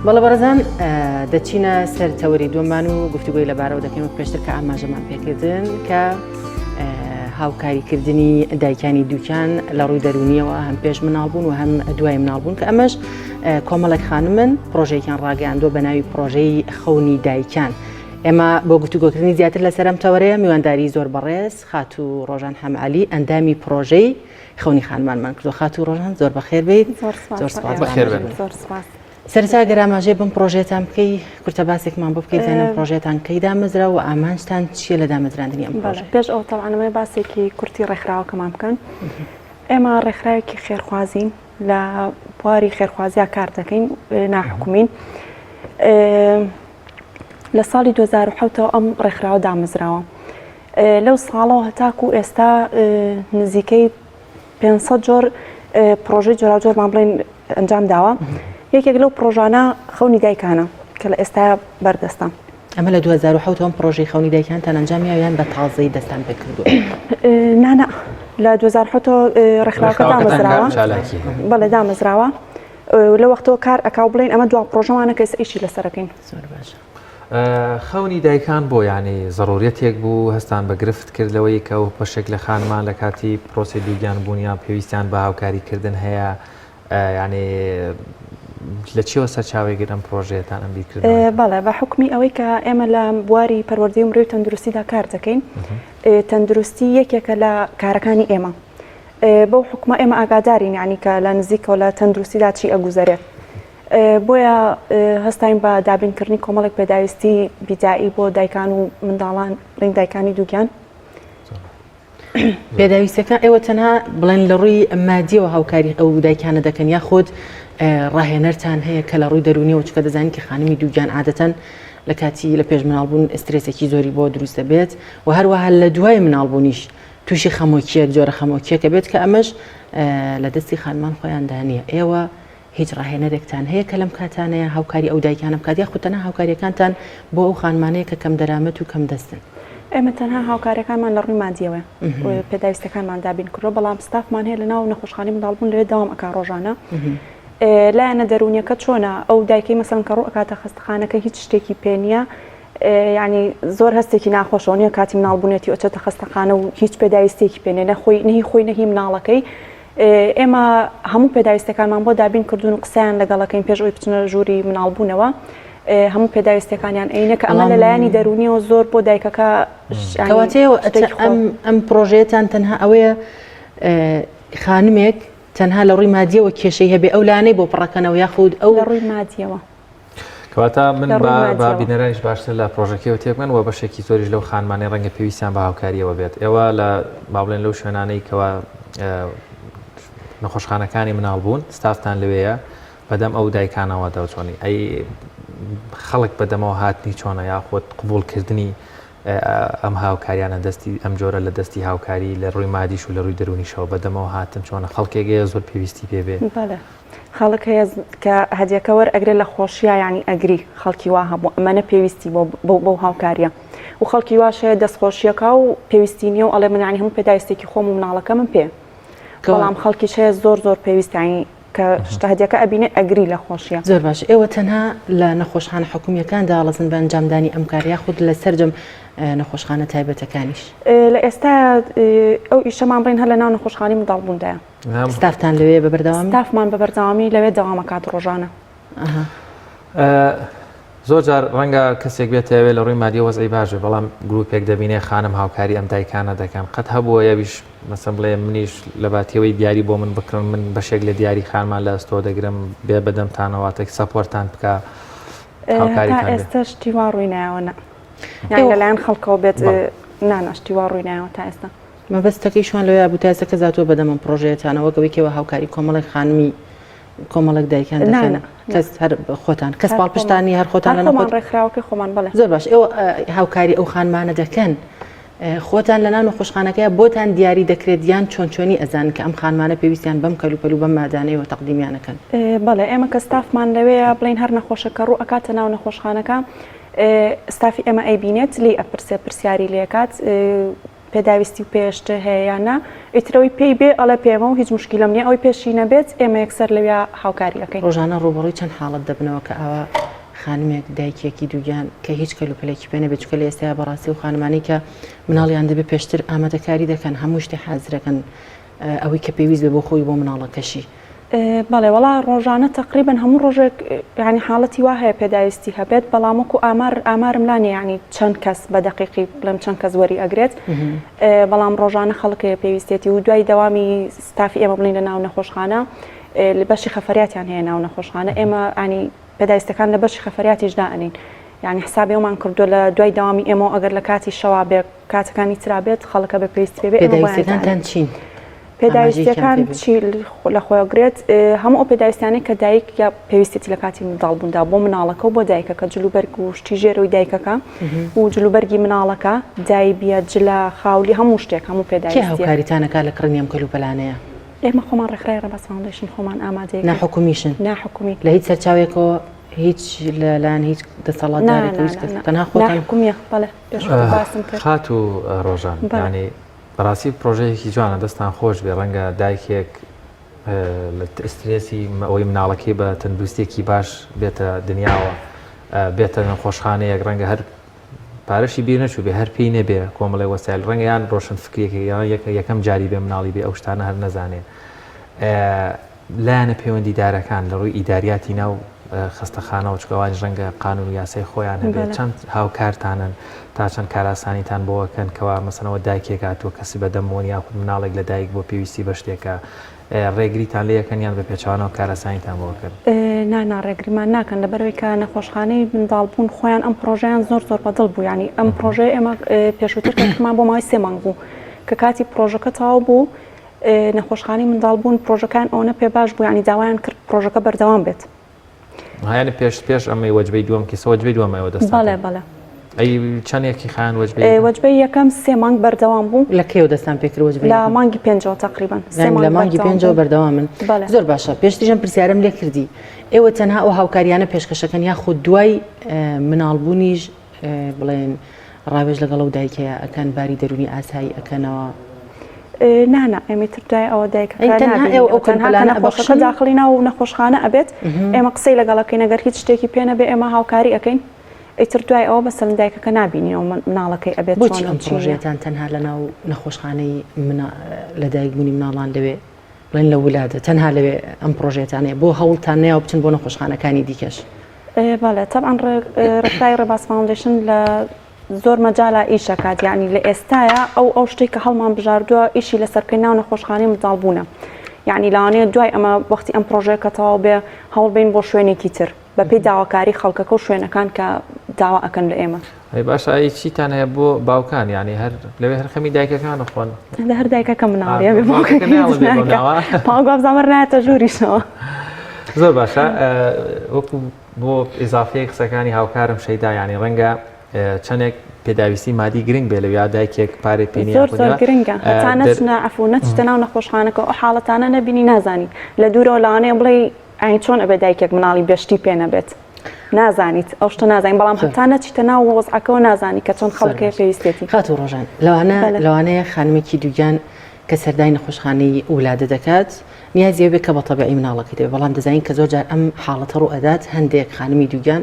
بەڵێ بەڕێزان دەچینە سەر تەوەری دووەمان و گفتوگۆی لەبارەوە دەکەین وەک پێشتر کە ئاماژەمان پێکردن کە هاوکاریکردنی دایکانی دووکیان لە ڕووی دەرونیەوە هەم پێش مناڵبوون و هەم دوای مناڵبوون کە ئەمەش کۆمەڵێک خانمن پرۆژێکیان ڕاگەیاندووە بە ناوی پرۆژەی خەونی دایکان. ئێمە بۆ گفتوگۆکردنی زیاتر لەسەر ئەم تەوەرەیە میوانداری زۆر بەڕێز خاتوو ڕۆژان حەمەعەلی ئەندامی پرۆژەی خەونی خانمانمان کردو خاتوو ڕۆژان زۆر بەخێر بیت زۆر سپاس بەخێر بن زۆر سپاس سەرەتا گەر ئاماژەی بەم پرۆژەتان بکەی کورتە باسێکمان بۆ بکەیت زانم پرۆژەتان کەی دامەزرا و ئامانجتان چییە لە دامەزراندنی ئەم پرۆژەیە؟ پێش ئەو تەبعەن ئەمەوێ باسێکی کورتی ڕێکخراوەکەمان بکەن ئێمە ڕێکخراوێکی خێرخوازین لە بواری خێرخوازیا کار دەکەین ناحکومین لە ساڵی 2007 ئەم ڕێکخراوە دامەزراوە لەو ساڵەوە هەتاکو ئێستا نزیکەی 500 جۆر پرۆژەی جۆراوجۆرمان بڵێن ئەنجام داوە یەکێک لەو پرۆژانە خەونی دایکانە کە لە ئێستا بەردەستە. ئەمە لە 2007 ئەم پرۆژەی خەونی دایکانتان ئەنجام یاوە یان بە تازەی دەستان پێ کردووە؟ نانا لە 2007 ڕێکخراوەکە دامەزراوە بەڵێ دامەزراوە لە وەختەوە کار ئەکاو بڵێن ئەمە دوا پرۆژەمانە کە ئێستا ئیشی لەسەرەکەین. زۆر باشە. خەونی دایکان بۆ یانی زەڕوریەتێک بوو هەستان بە گرفت کرد لەوەی کە ئەو بەشێک لە خانمان لە کاتی پرۆسی دووگیان بوونیان پێویستیان بە هاوکاری کردن هەیە یعنی لە چیەوە سەرچاوی گرم پرۆژەیەتان ئەم بیرکردنەوە؟ بەڵێ بە حکمی ئەوەی کە ئێمە لە بواری پەروەردەی و مرۆی تەندروستیدا کار دەکەین تەندروستی یەکێکە لە کارەکانی ئێمە بەو حکومە ئێمە ئاگادارین یعنی کە لە نزیکەوە لە تەندروستیدا چی ئەگوزەرێت بۆیە هەستاین بە دابینکردنی کۆمەڵێک پێداویستی بیدائی بۆ دایکان و منداڵان بڵین دایکانی دووگیان. پێداویستەکان ئێوە تەنها بڵێن لە ڕووی مادیەوە هاوکاری ئەو دایکانە دەکەن یاخود ڕاهێنەرتان هەیە کە لە ڕووی دەرونیەوە چکە دەزانین کە خانمی دووگیان عادەتەن لە کاتی لە پێش مناڵبوون ئسترێسێکی زۆری بۆ دروست دەبێت و هەروەها لە دوای مناڵبوونیش تووشی خەمۆکیەک جۆرە خەمۆکیەکە بێت کە ئەمەش لە دەستی خانمان خۆیاندا نییە ئێوە هیچ ڕاهێنەرێکتان هەیە کە لەم کاتانەیە هاوکاری ئەو دایکانە بکات یاخود تەنها هاوکاریەکانتان بۆ ئەو خانمانەیە کە کەم دەرامەت و کەم دەستن؟ ئێمە تەنها هاوکاریەکانمان لە ڕووی مادیەوە پێداویستەکانمان دابین کردووە بەڵام ستافمان هەیە لە ناو نەخۆشخانەی منداڵبوون لەوێ دەوام ئەکا ڕۆژانە. لایەنە دەروونیەکە چۆنە ئەو دایکەی مەسەلەن کە ڕوو ئەکاتە خەستەخانەکە هیچ شتێکی پێ نییە یعنی زۆر هەستێکی ناخۆشەوە نییە کاتی مناڵ بوونێتی ئەچێتە خەستەخانە و هیچ پێداویستێکی پێ نیە نە خۆی نەهی خۆی نەهی مناڵەکەی ئێمە هەموو پێداویستەکانمان بۆ دابین کردوون و قسەیان لەگەڵەکەین پێش ئەوی بچنە ژووری مناڵبوونەوە هەموو پێداویستەکانیان ئەینە کە ئەمە لەلایەنی دەرونیەوە زۆر بۆ دایکەکە کەواتەیەوە ئەم ئەم پرۆژەیەتان تەنها ئەوەیە خانمێک تەنها لە ڕووی مادیەوە کێشەی هەبێ ئەو لانەی بۆ پڕەکەنەوە یاخود ئەو لە ڕووی مادیەوە. کەواتە من با بینەرانیش باشتر لە پرۆژەکەیەوە تێبگەن و بەشێکی زۆریش لەو خانمانەی ڕەنگە پێویستیان بە هاوکاریەوە بێت ئێوە لە با بڵێن لەو شوێنانەی کەوا نەخۆشخانەکانی مناڵ بوون ستافتان لەوێیە بەدەم ئەو دایکانەوە دەچۆنی ئەی خەڵک بەدەمەوە هاتنی چۆنە یاخود قبولکردنی ئەم هاوکاریانە دەستی ئەم جۆرە لە دەستی هاوکاری لە ڕووی مادیش و لە ڕووی دەروونیشەوە بەدەمەوە هاتن چۆنە خەڵکێک هەیە زۆر پێویستی پێ بێ؟ بەڵێ خەڵک هەیە کە هەدیەکە وەرئەگرێ لە خۆشیا یانی ئەگری خەڵکی وا هەبوو ئەمەنە پێویستی بۆ بەو بەو هاوکاریە و خەڵکی واش هەیە دەستخۆشیەکا و پێویستی نییە و ئەڵێ من یانی هەموو پێداویستێکی خۆم و مناڵەکەمم پێ بەڵام خەڵکیش هەیە زۆر زۆر پێویست یانی کە شتە هەدیەکە ئەبینێ ئەگری لە خۆشیە. زۆر باش ئێوە تەنها لە نەخۆشخانە حکومیەکاندا هەڵەسن بە ئەنجامدانی ئەم کارە یاخود لە سەرجەم نەخۆشخانە تایبەتەکانیش؟ لە ئێستایا ئەو ئیشەمان بڵێین هەر لە ناو نەخۆشخانەی منداڵبووندایە. ستافتان لەوێ بە بەردەوامی؟ ستافمان بە بەردەوامی لەوێ دەوام ئەکات ڕۆژانە. زۆر جار ڕەنگە کەسێک بێت ئەوێ لە ڕووی مادی وەزعی باش بێ بەڵام گروپێک دەبینێ خانم هاوکاری ئەم دایکانە دەکەن قەت هەبووە یاویش مەسەن بڵێ منیش لە باتیەوەی دیاری بۆ من بکڕن من بەشێک لە دیاری خانمان لە ئەستۆ دەگرم بێ بەدەمتانەوە تێک support تان بکە هاوکاریتان بێ. ئێستا شتی وا ڕووی نایەوە نا یان لەلایەن خەڵکەوە بێت نا نا شتی وا ڕووی نایەوە تا ئێستا. مەبەستەکەی شوان لەوەیا بوو تا ئێستا کەس هاتووە بەدەم ئەم پڕۆژەیەتانەوە وەک ئەوەی کێوە هاوکاری کۆمەڵێک خانمی کۆمەڵێک دایکان دەکەن کەس هەر خۆتان کەس پاڵپشتان نیە هەر خۆتان لە خۆمان ڕێکخراوەکەی خۆمان بەڵێ زۆر باش ئێوە هاوکاری ئەو خانمانە دەکەن خۆتان لە ناو نەخۆشخانەکەی بۆتان دیاری دەکرێت یان چۆن چۆنی ئەزان کە ئەم خانمانە پێویستیان بەم کەلوپەل و بەم مادانەیەوە تەقدیمیانەکەن بەڵێ ئێمە کە ستافمان لەوەیە بڵین هەر نەخۆشەکە ڕوو ئەکاتە ناو نەخۆشخانەکە ستافی ئێمە ئەیبینێت لێی ئەپرسێ پرسیاری لێکات پێداویستی و پێشتر هەیە یان نا ئیتر ئەوەی پێی بێ ئەڵێ پێمە و هیچ موشکیلەم نیە ئەوەی پێشی نەبێت ئێمە یەکسەر لەویا هاوکاری ئەکەین. ڕۆژانە ڕووبەڕووی چەند حاڵەت دەبنەوە کە ئاوا خانمێک دایکێکی دووگیان کە هیچ کەلوپەلێکی پێ نەبێت چونکە لە ئێستایا بەڕاستی ئەو خانمانەی کە مناڵیان دەبێت پێشتر ئامادەکاری دەکەن هەموو شتێ حازرەکەن ئەوەی کە پێویست بێ بۆ خۆی بۆ مناڵەکەشی. بەڵێ وەڵا ڕۆژانە تەقریبەن هەموو ڕۆژێک یانی حاڵەتی وا هەیە پێداویستی هەبێت بەڵام وەکو ئامار ئامارم لا نییە یانی چەند کەس بە دەقیقی بڵێم چەند کەس وەری ئەگرێت بەڵام ڕۆژانە خەڵک هەیە پێویستێتی و دوای دەوامی ستافی ئێمە بڵین لە ناو نەخۆشخانە لە بەشی خەفەریاتیان هەیە ناو نەخۆشخانە ئێمە ینی پێداویستەکان لە بەشی خەفەریاتیش دائەنین یعنی حسابی ئەومان کردووە لە دوای دەوامی ئێمە ئەگەر لە کاتی شەوا بێ کاتەکانی ترا بێت خەڵکە بە پێویستی پێ بێ ئێمە بۆیان پێداویستیەکانتان دائەنین. چین؟ پێداویستیەکان چی لە خۆگرێت هەموو ئەو پێداویستیانەی کە دایک یا پێویستێتی لە کاتی منداڵبووندا بۆ مناڵەکە و بۆ دایکەکە جلوبەرگ و شتی ژێرەوەی دایکەکە و جلوبەرگی مناڵەکە دایبیە جلە خاولی هەموو شتێک هەموو کێ پێداویستیە. هاوکاریتانەکا لە کڕینی ئەم کەلوپەلانەیە؟ ئێمە خۆمان ڕێکخراوی ڕێباز فاوندەیشن خۆمان ئامادەیەکەین. ناحکومیشن؟ ناحکومی. لە هیچ سەرچاوێکەوە هیچ لەلایەن هیچ دەسەڵاتدارێک هیچ کەس تەنها خۆتان؟ ناحکومیە بەڵێ پێشووتر باسم کرد. خاتوو ڕۆژان یانی بەڕاستی پرۆژەیەکی جوانە دەستان خۆش بێ ڕەنگە دایکێک لە ئسترێسی ئەوەی مناڵەکەی بە تەندروستێکی باش بێتە دنیاوە بێتە نەخۆشخانەیەک ڕەنگە هەر پارەشی بیر نەچوو بێ هەر پێی نەبێ کۆمەڵی وەسایل ڕەنگە یان ڕۆشن فکرێک یەکەم جاری بێ مناڵی بێ ئەو شتانە هەر نەزانێ لایەنە پەیوەندیدارەکان لە ڕووی ئیداریاتی ناو خەستەخانەوە چونکە ئەوانیش ڕەنگە قانون و یاسای خۆیان هەبێت چەند هاوکارتانن تا چەند کارئاسانیتان بۆ ئەکەن کەوا مەسەنەوە دایکێک هاتووە کەسی بەدەمەوە یاخود مناڵێک لە دایک بۆ پێویستی بە شتێکە ڕێگریتان لێ ئەکەن یان بە پێچەوانەوە کارئاسانیتان بۆ ئەکەن؟ نا نا ڕێگریمان ناکەن لەبەرئەوەی کە نەخۆشخانەی منداڵبوون خۆیان ئەم پڕۆژەیان زۆر زۆر بەدڵ بوو یانی ئەم پڕۆژەیە ئێمە پێشووتر کە کردمان بۆ ماوەی سێ مانگ بوو کە کاتی پڕۆژەکە تەواو بوو نەخۆشخانەی منداڵبوون پرۆژەکەیان ئەوەنە پێ باش بوو یانی داوایان کرد پرۆژەکە بەردەوام بێت. یانی پێش پێش ئەمەی وەجبەی دووەم کیسە وەجبەی دووەم ئێوە دەستان بەڵێ بەڵێ. ئەی چەندێکی خایان وەجبەی وەجبەی یەکەم سێ مانگ بەردەوام بوو. لە کەیەوە دەستان پێ کرد وەجبەی لە مانگی پێنجەوە تەقریبەن سێ مانگ لە مانگی پێنجەوە بەردەوامن. بەڵێ. زۆر باشە پێشتریش ئەم پرسیارەم لێ کردی ئێوە تەنها ئەو هاوکاریانە پێشکەشەکەن یاخود دوای مناڵبوونیش بڵێن ڕاوێژ لەگەڵ ئەو دایکەیە ئەکەن باری دەروونی ئاسایی ئەکەنەوە؟ نا نا ئێمە تر دوای ئەوە دایکەکە نابینین تەنها کە نەخۆشەکە داخڵی ناو نەخۆشخانە ئەبێت ئێمە قسەی لەگەڵ ئەکەین ئەگەر هیچ شتێکی پێ نەبێ ئێمە هاوکاری ئەکەین ئیتر دوای ئەوە بەسەلەن دایکەکە نابینینەوە مناڵەکەی ئەبێت بۆچی ئەم پڕۆژەیەتان تەنها لەناو نەخۆشخانەی لەدایکبوونی مناڵان لەوێ بڵێن لە ولادە تەنها لەوێ ئەم پڕۆژەیەتان هەیە بۆ هەوڵتان نەیاوە بچن بۆ نەخۆشخانەکانی دیکەش؟ بەڵێ تەبعەن ڕێکخراوی ڕێباز فاوندەیشن لە زۆر مەجالا ئیش ئەکات یانی لە ئێستایا ئەو ئەو شتەی کە هەڵمان بژاردووە ئیشی لەسەر بکەین ناو نەخۆشخانەی منداڵبوونە یانی لەوانەیە دوای ئەمە وەختی ئەم پرۆژەیە کە تەواو بێ هەوڵ بین بۆ شوێنێکی تر بەپێی داواکاری خەڵکەکە و شوێنەکان کە داوا ئەکەن لە ئێمە. ئەی باشە ئەی چیتان هەیە بۆ باوکان یانی هەر لەوێ هەر خەمی دایکەکان خۆن لە هەر دایکەکە مناڵیە بێ باوکەکە باوک وابزانم هەر نایەتە ژووریشەوە. زۆر باشە وەکو بۆ ئیزافەی قسەکانی هاوکارم شەیدا یانی ڕەنگە چەندێک پێداویستی مادی گرنگ بێ لەویا دایکێک پارەی پێ زۆر زۆر گرنگە هەتا نەچنە عەفو نەچتە ناو نەخۆشخانەکە ئەو حاڵەتانە نەبینی نازانی لە دوورەوە لەوانەیە بڵێی ئەی چۆن ئەبێ دایکێک مناڵی بێ شتی پێ نەبێت نازانیت ئەو شتە نازانین بەڵام هەتا نەچیتە ناو وەزعەکەوە نازانی کە چۆن خەڵک هەیە پێویستێتی خاتوو ڕۆژان لەوانە لەوانەیە خانمێکی دووگیان کە سەردانی نەخۆشخانەی ولادە دەکات نیازی ئەوە بێت کە بە تەبیعی مناڵەکەی دەبێت، بەڵام دەزانین کە زۆر جار ئەم حاڵەتە ڕوو ئەدات هەندێک خانمی دووگیان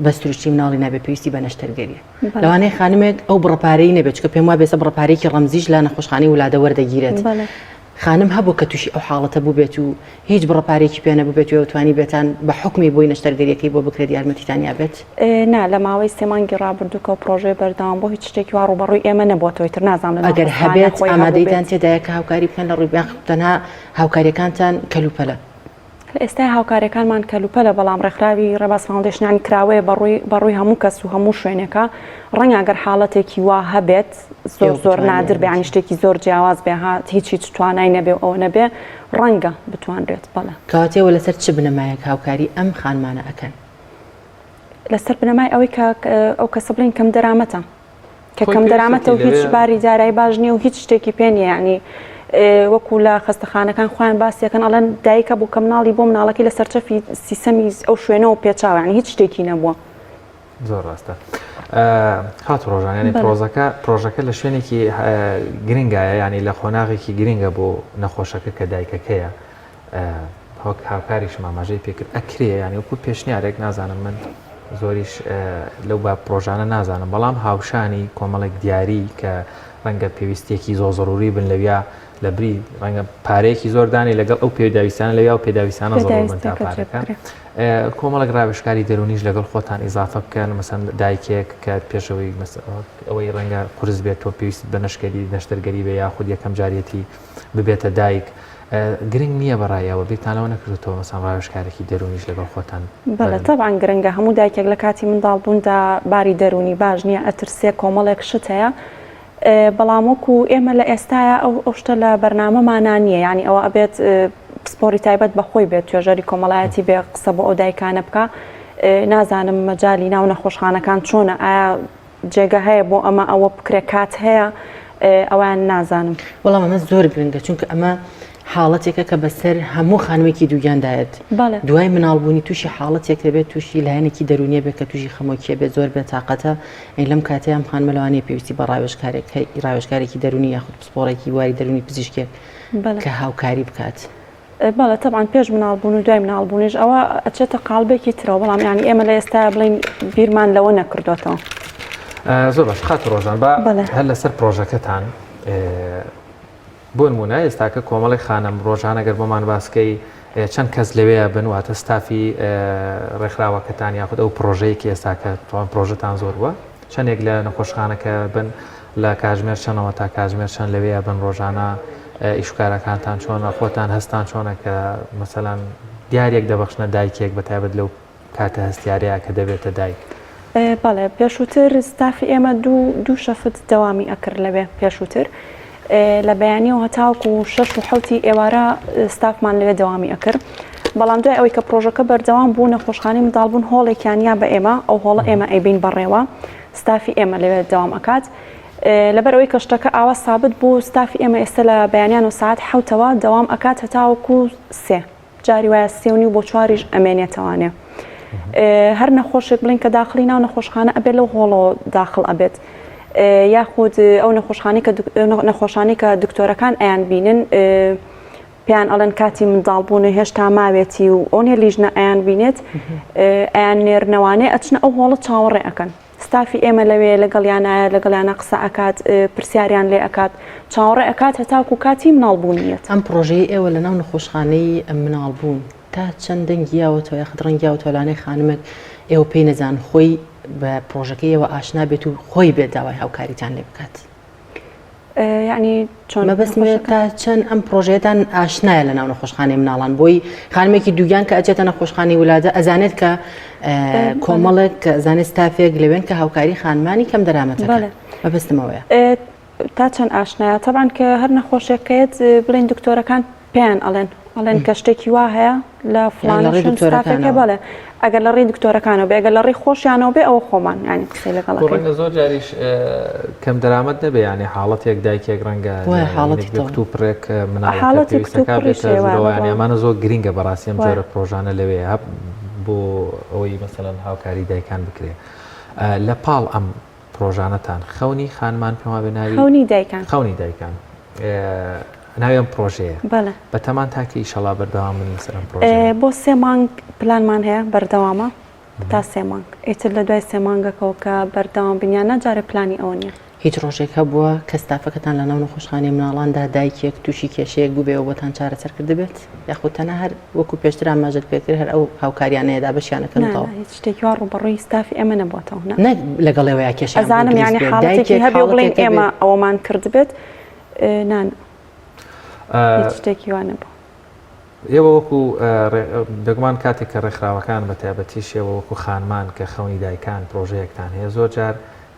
بە سروشتی مناڵی نابێت پێویستی بە نەشتەرگەریە لەوانەیە خانمێک ئەو بڕە پارەی نەبێت چونکە پێم وابێ ئێستا بڕە پارەیەکی ڕەمزیش لە نەخۆشخانەی ولادە وەردەگیرێت خانم هەبوو کە تووشی ئەو حاڵەتە بووبێت و هیچ بڕە پارەیەکی پێ نەبووبێت و توانی بێتان بە حوکمی بۆی نەشتەرگەریەکەی بۆ بکرێت یارمەتیتان یابێت؟ نا لە ماوەی سێ مانگی ڕابردوو کە پڕۆژەیە بەردەوام بوو هیچ شتێکی وا ڕووبەڕووی ئێمە نەبووەتەوە ئیتر نازانم لە ناو ئەگەر خەستەخانە هەبێت خۆی ئامادەیتان هەبووبێت. تێدایە کە هاوکاری بکەن لە ڕووی یاخود تەنها هاوکاریەکانتان کەلوپەلە؟ لە ئێستای هاوکاریەکانمان کەلوپەلە بەڵام ڕێکخراوی ڕێباز فاوندەیشن یانی کراوەیە بەڕووی بەڕووی هەموو کەس و هەموو شوێنێکە ڕەنگە ئەگەر حاڵەتێکی وا هەبێت زۆر ئێوە زۆر بتوانن نادر بێ یانی یارمەتی شتێکی زۆر جیاواز بێ ها هیچ هیچ توانای نەبێ و ئەوە نەبێ ڕەنگە بتوانرێت بەڵێ. کەواتە ئێوە لەسەر چ بنەمایەک هاوکاری ئەم خانمانە ئەکەن؟ لەسەر بنەمای ئەوەی کە ئەو کەسە بڵین کەم دەرامەتە کە کەم دەرامەتە و هیچ باری دارایی باش نییە و هیچ شتێکی پێ نییە ینی وەکو لە خەستەخانەکان خۆیان باسیەکەن ئەڵێن دایکە بوو کە مناڵی بۆ مناڵەکەی لە سەرچەفی سیسەمی ئەو شوێنەوە پێچاوە ینی هیچ شتێکی نەبووە. زۆر ڕاستە خاتوو ڕۆژان ینی پرۆزەکە پرۆژەکە لە شوێنێکی گرنگایە ینی لە قۆناغێکی گرنگە بۆ نەخۆشەکە کە دایکەکەیە وەک هاوکاریشم ئاماژەی پێکرد ئەکرێ یانی وەکو پێشنیارێک نازانم من زۆریش لەو با پرۆژانە نازانم بەڵام هاوشانی کۆمەڵێک دیاری کە ڕەنگە پێویستێکی زۆر زەروری بن لەویا لە بری ڕەنگە پارەیەکی زۆردانی لەگەڵ ئەو پێداویستانە لەویا و پێداویستانە زۆر بن تا پارەکە کۆمەڵێک ڕاوێژکاری دەرونیش لەگەڵ خۆتان ئیزافە بکەن مەسەن دایکێک کە پێشەوەی ئەوەی ڕەنگە قرس بێت تۆ پێویست بە نەشکەری نەشتەرگەری بێ یاخود یەکەم جارەتی ببێتە دایک گرنگ نییە بە ڕای ئێوە بیرتان لەوە نەکردۆتەوە مەسەن ڕاوێژکارێکی دەروونیش لەگەڵ خۆتان بەڵێ تەبعەن گرنگە هەموو دایکێک لە کاتی منداڵ بووندا باری دەروونی باش نییە ئەترسێ کۆمەڵێک شت هەیە بەڵام وەکو ئێمە لە ئێستایا ئەو ئەو شتە لە بەرنامەمانا نییە یانی ئەوە ئەبێت پسپۆری تایبەت بە خۆی بێت توێژەری کۆمەڵایەتی بێ قسە بۆ ئەو دایکانە بکە نازانم مەجالی ناو نەخۆشخانەکان چۆنە ئایا جێگە هەیە بۆ ئەمە ئەوە بکرێ کات هەیە ئەوان نازانم. بەڵام ئەمە زۆر گرنگە چونکە ئەمە حاڵەتێکە کە بەسەر هەموو خانمێکی دووگیاندایەت دوای مناڵبوونی تووشی حاڵەتێک دەبێت تووشی لایەنێکی دەروونیە بێت کە تووشی خەمۆکیە بێت زۆر بێتاقەتە ئەی لەم کاتەیە ئەم خانمە لەوانەیە پێویستی بە ڕاوێژکارێک ڕاوێژکارێکی دەروونی یاخود پسپۆڕێکی بواری دەروونی پزیشکێک کە هاوکاری بکات. بەڵێ تەبعەن پێش مناڵ بوون و دوای مناڵ بوونیش ئەوە ئەچێتە قاڵبێکی ترەوە بەڵام یانی ئێمە لە ئێستا بڵین بیرمان لەوە نەکردوێتەوە. زۆر باش خاتوو ڕۆژان با هەر لەسەر پرۆژەکەتان بۆ نمونە ئێستاکە کۆمەڵی خانم ڕۆژانە گەر بۆمان باسکەی چەند کەس لەوەیە بن واتە ستافی ڕێکخراوەکەتان یاخود ئەو پرۆژەیەکی ئێستاکە توان پرۆژەتان زۆر بووە چەندێک لە نەخۆشخانەکە بن لە کاژمێر چەنەوە تا کاژمێر چەند لەوێ بن ڕۆژانە ئیشوکارەکانتان چۆنە خۆتان هەستان چۆنە کە مەسەلەن دیارێک دەبەخشنە دایکێک بە تایبەت لەو کاتە هەستیارەیە کە دەبێتە دایک؟ بەڵێ پێشووتر ستافی ئێمە دوو دوو شەفت دەوامی ئەکرد لەوێ پێشووتر لە بەیانیەوە هەتاوەکو شەش و حەوتی ئێوارە ستافمان لەوێ دەوامی ئەکرد بەڵام دوای ئەوەی کە پرۆژەکە بەردەوام بوو نەخۆشخانەی منداڵبوون هۆڵێکیان یا بە ئێمە ئەو هۆڵە ئێمە ئەیبین بەڕێوە ستافی ئێمە لەوێ دەوام ئەکات لەبەر ئەوەی کە شتەکە ئاوا سابت بوو ستافی ئێمە ئێستا لە بەیانیان و ساعت حەوتەوە دەوام ئەکات هەتاوەکو سێ جاری وایە سێ و نیو بۆ چواریش ئەمێنێتەوانێ هەر نەخۆشێک بڵین کە داخلی ناو نەخۆشخانە ئەبێت لەو هۆڵەوە داخل ئەبێت. یاخود ئەو نەخۆشخانەی کە نەخۆشانەی کە دکتۆرەکان ئەیان بینن پێیان ئەڵێن کاتی منداڵبوون هێشتا ماوێتی و ئەو لیژنە ئەیان بینێت ئەیان نێرنەوانێ ئەچنە ئەو هۆڵە چاوەڕێ ئەکەن ستافی ئێمە لەوێ لەگەڵیانایە لەگەڵیانە قسە ئەکات پرسیاریان لێ ئەکات چاوەڕێ ئەکات هەتاکو کاتی مناڵبوونیەت. ئەم پڕۆژەیەی ئێوە لەناو نەخۆشخانەی مناڵبوون تا چەند دەنگی یاوەتەوە یاخود ڕەنگ یاوەتەوە لانەی خانمێک ئێوە پێی نەزان خۆی بە پڕۆژەکەی ئێوە ئاشنا بێت و خۆی بێت داوای هاوکاریتان لێ بکات؟ یعنی چۆن مەبەستم تا چەند ئەم پرۆژەیەتان ئاشنایە لە ناو نەخۆشخانەی مناڵان بۆی خانمێکی دووگیان کە ئەچێتە نەخۆشخانەی ولادە ئەزانێت کە کۆمەڵێک کە زانێت ستافێک لەوێن کە هاوکاری خانمانی کەم دەرامەتەکە مەبەستمەوەیە تا چەند ئاشنایە تەبان کە هەر نەخۆشێکەیەت بڵین دکتۆرەکان پێیان ئەڵێن ئەڵێن کە شتێکی وا هەیە لە فڵان لە ڕێی شوێن ستافێکە دکتۆرەکانەوە. بەڵێ ئەگەر لە ڕێی دکتۆرەکانەوە بێ ئەگەر لە ڕێی خۆشیانەوە بێ ئەوە خۆمان یانی قسەی لەگەڵ بۆ ئەکەین. ڕەنگە زۆر جاریش کەم دەرامەت نەبێ یانی حاڵەتێک دایکێک ڕەنگە وایە حاڵەتی یەک تەواو. کتوپڕێک مناڵەکە حاڵەتی پێویستەکا کتوپڕیش بێتە هەیە وایە ژوورەوە یانی بەڵام ئەمانە زۆر گرینگە بەڕاستی ئەم وایە. جۆرە پرۆژانە لەوێ هەب بۆ ئەوەی مەسەلەن هاوکاری دایکان بکرێ لە پاڵ ئەم پرۆژانەتان خەونی خانمان پێم وابێ ناوی خەونی دایکان خەونی دایکان ناوی ئەم پرۆژەیە بەڵێ بەتەمان تاکە ئیشەڵا بەردەوام بن لەسەر ئەم پرۆژەیە بۆ سێ مانگ پلانمان هەیە بەردەوامە تا سێ مانگ ئیتر لە دوای سێ مانگەکەەوە کە بەردەوام بین یان نا جارێ پلانی ئەوە نییە. هیچ ڕۆژێک هەبووە کە ستافەکەتان لەناو نەخۆشخانەی مناڵاندا دایکێک تووشی کێشەیەک بووبێ و بۆتان چارەسەر کردبێت؟ یاخود تەنها هەر وەکو پێشتر ئاماژەت پێکرد هەر ئەو هاوکاریانەیە دابەشیان ئەکەن و نا تەواو؟ نا هیچ شتێکی وا ڕووبەڕووی ستافی ئێمە نەبووەتەوە نا. نەک لەگەڵ ئێوەیا کێشەیان بۆ ئەزانم دروست یانی بێت، حاڵەتێکی دایکێک هەبێ و بڵێین حاڵەتێک هەبێت. ئێمە ئەوەمان کردبێت نا نا هیچ شتێکی وا نەبووە. ئێوە وەکو بێگومان کاتێک کە ڕێکخراوەکان بە تایبەتیش ئێوە وەکو خانمان کە خەونی دایکان پرۆژەیەکتان هەیە زۆر جار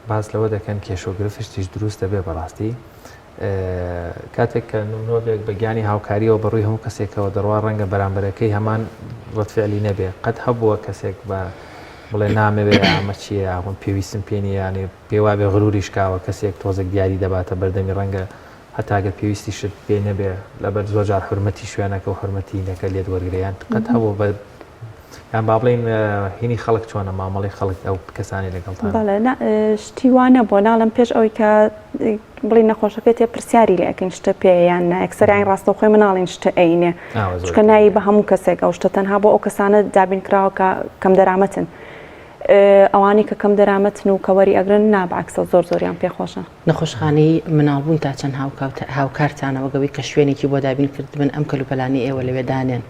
باس لەوە دەکەن کێشە و گرفتیش دروست دەبێ بەڕاستی کاتێک کە مرۆڤێک بە گیانی هاوکاریەوە بەڕووی هەموو کەسێکەوە دەڕوا ڕەنگە بەرامبەرەکەی هەمان ڕەتفعلی نەبێ قەت هەبووە کەسێک بە بڵێ نامەوێ ئەمە چییە من پێویستم پێ نییە یانێ پێ وابێ غروری شکاوە کەسێک تۆزێک دیاری دەباتە بەردەمی ڕەنگە هەتا گەر پێویستیشت پێ نەبێ لەبەر زۆر جار حورمەتی شوێنەکە و حورمەتی هینەکە لێت وەرگرێ یان قەت هەبوو بە یان با بڵێین هینی خەڵک چۆنە مامەڵەی خەڵک ئەو کەسانی لەگەڵتان بەڵێ نا شتی وا نەبووە ناڵێم پێش ئەوەی کە بڵێین نەخۆشەکەی تێ پرسیاری لێ ئەکەین شتە پێ یان نا یەکسەر یانی ڕاستەوخۆی مناڵین شتە ئەینێ چونکە نایی بە هەموو کەسێک ئەو شتە تەنها بۆ ئەو کەسانە دابین کراوە کە کەم دەرامەتن ئەوانەی کە کەم دەرامەتن و کە وەری ئەگرن نا بەعکسە زۆر زۆریان پێخۆشە. نەخۆشخانەی مناڵبوون تا چەند هاوکارتانە وەک ئەوەی کە شوێنێکی بۆ دابین کردبن ئەم کەلوپەلانەی ئێوە لەوێ دانێن؟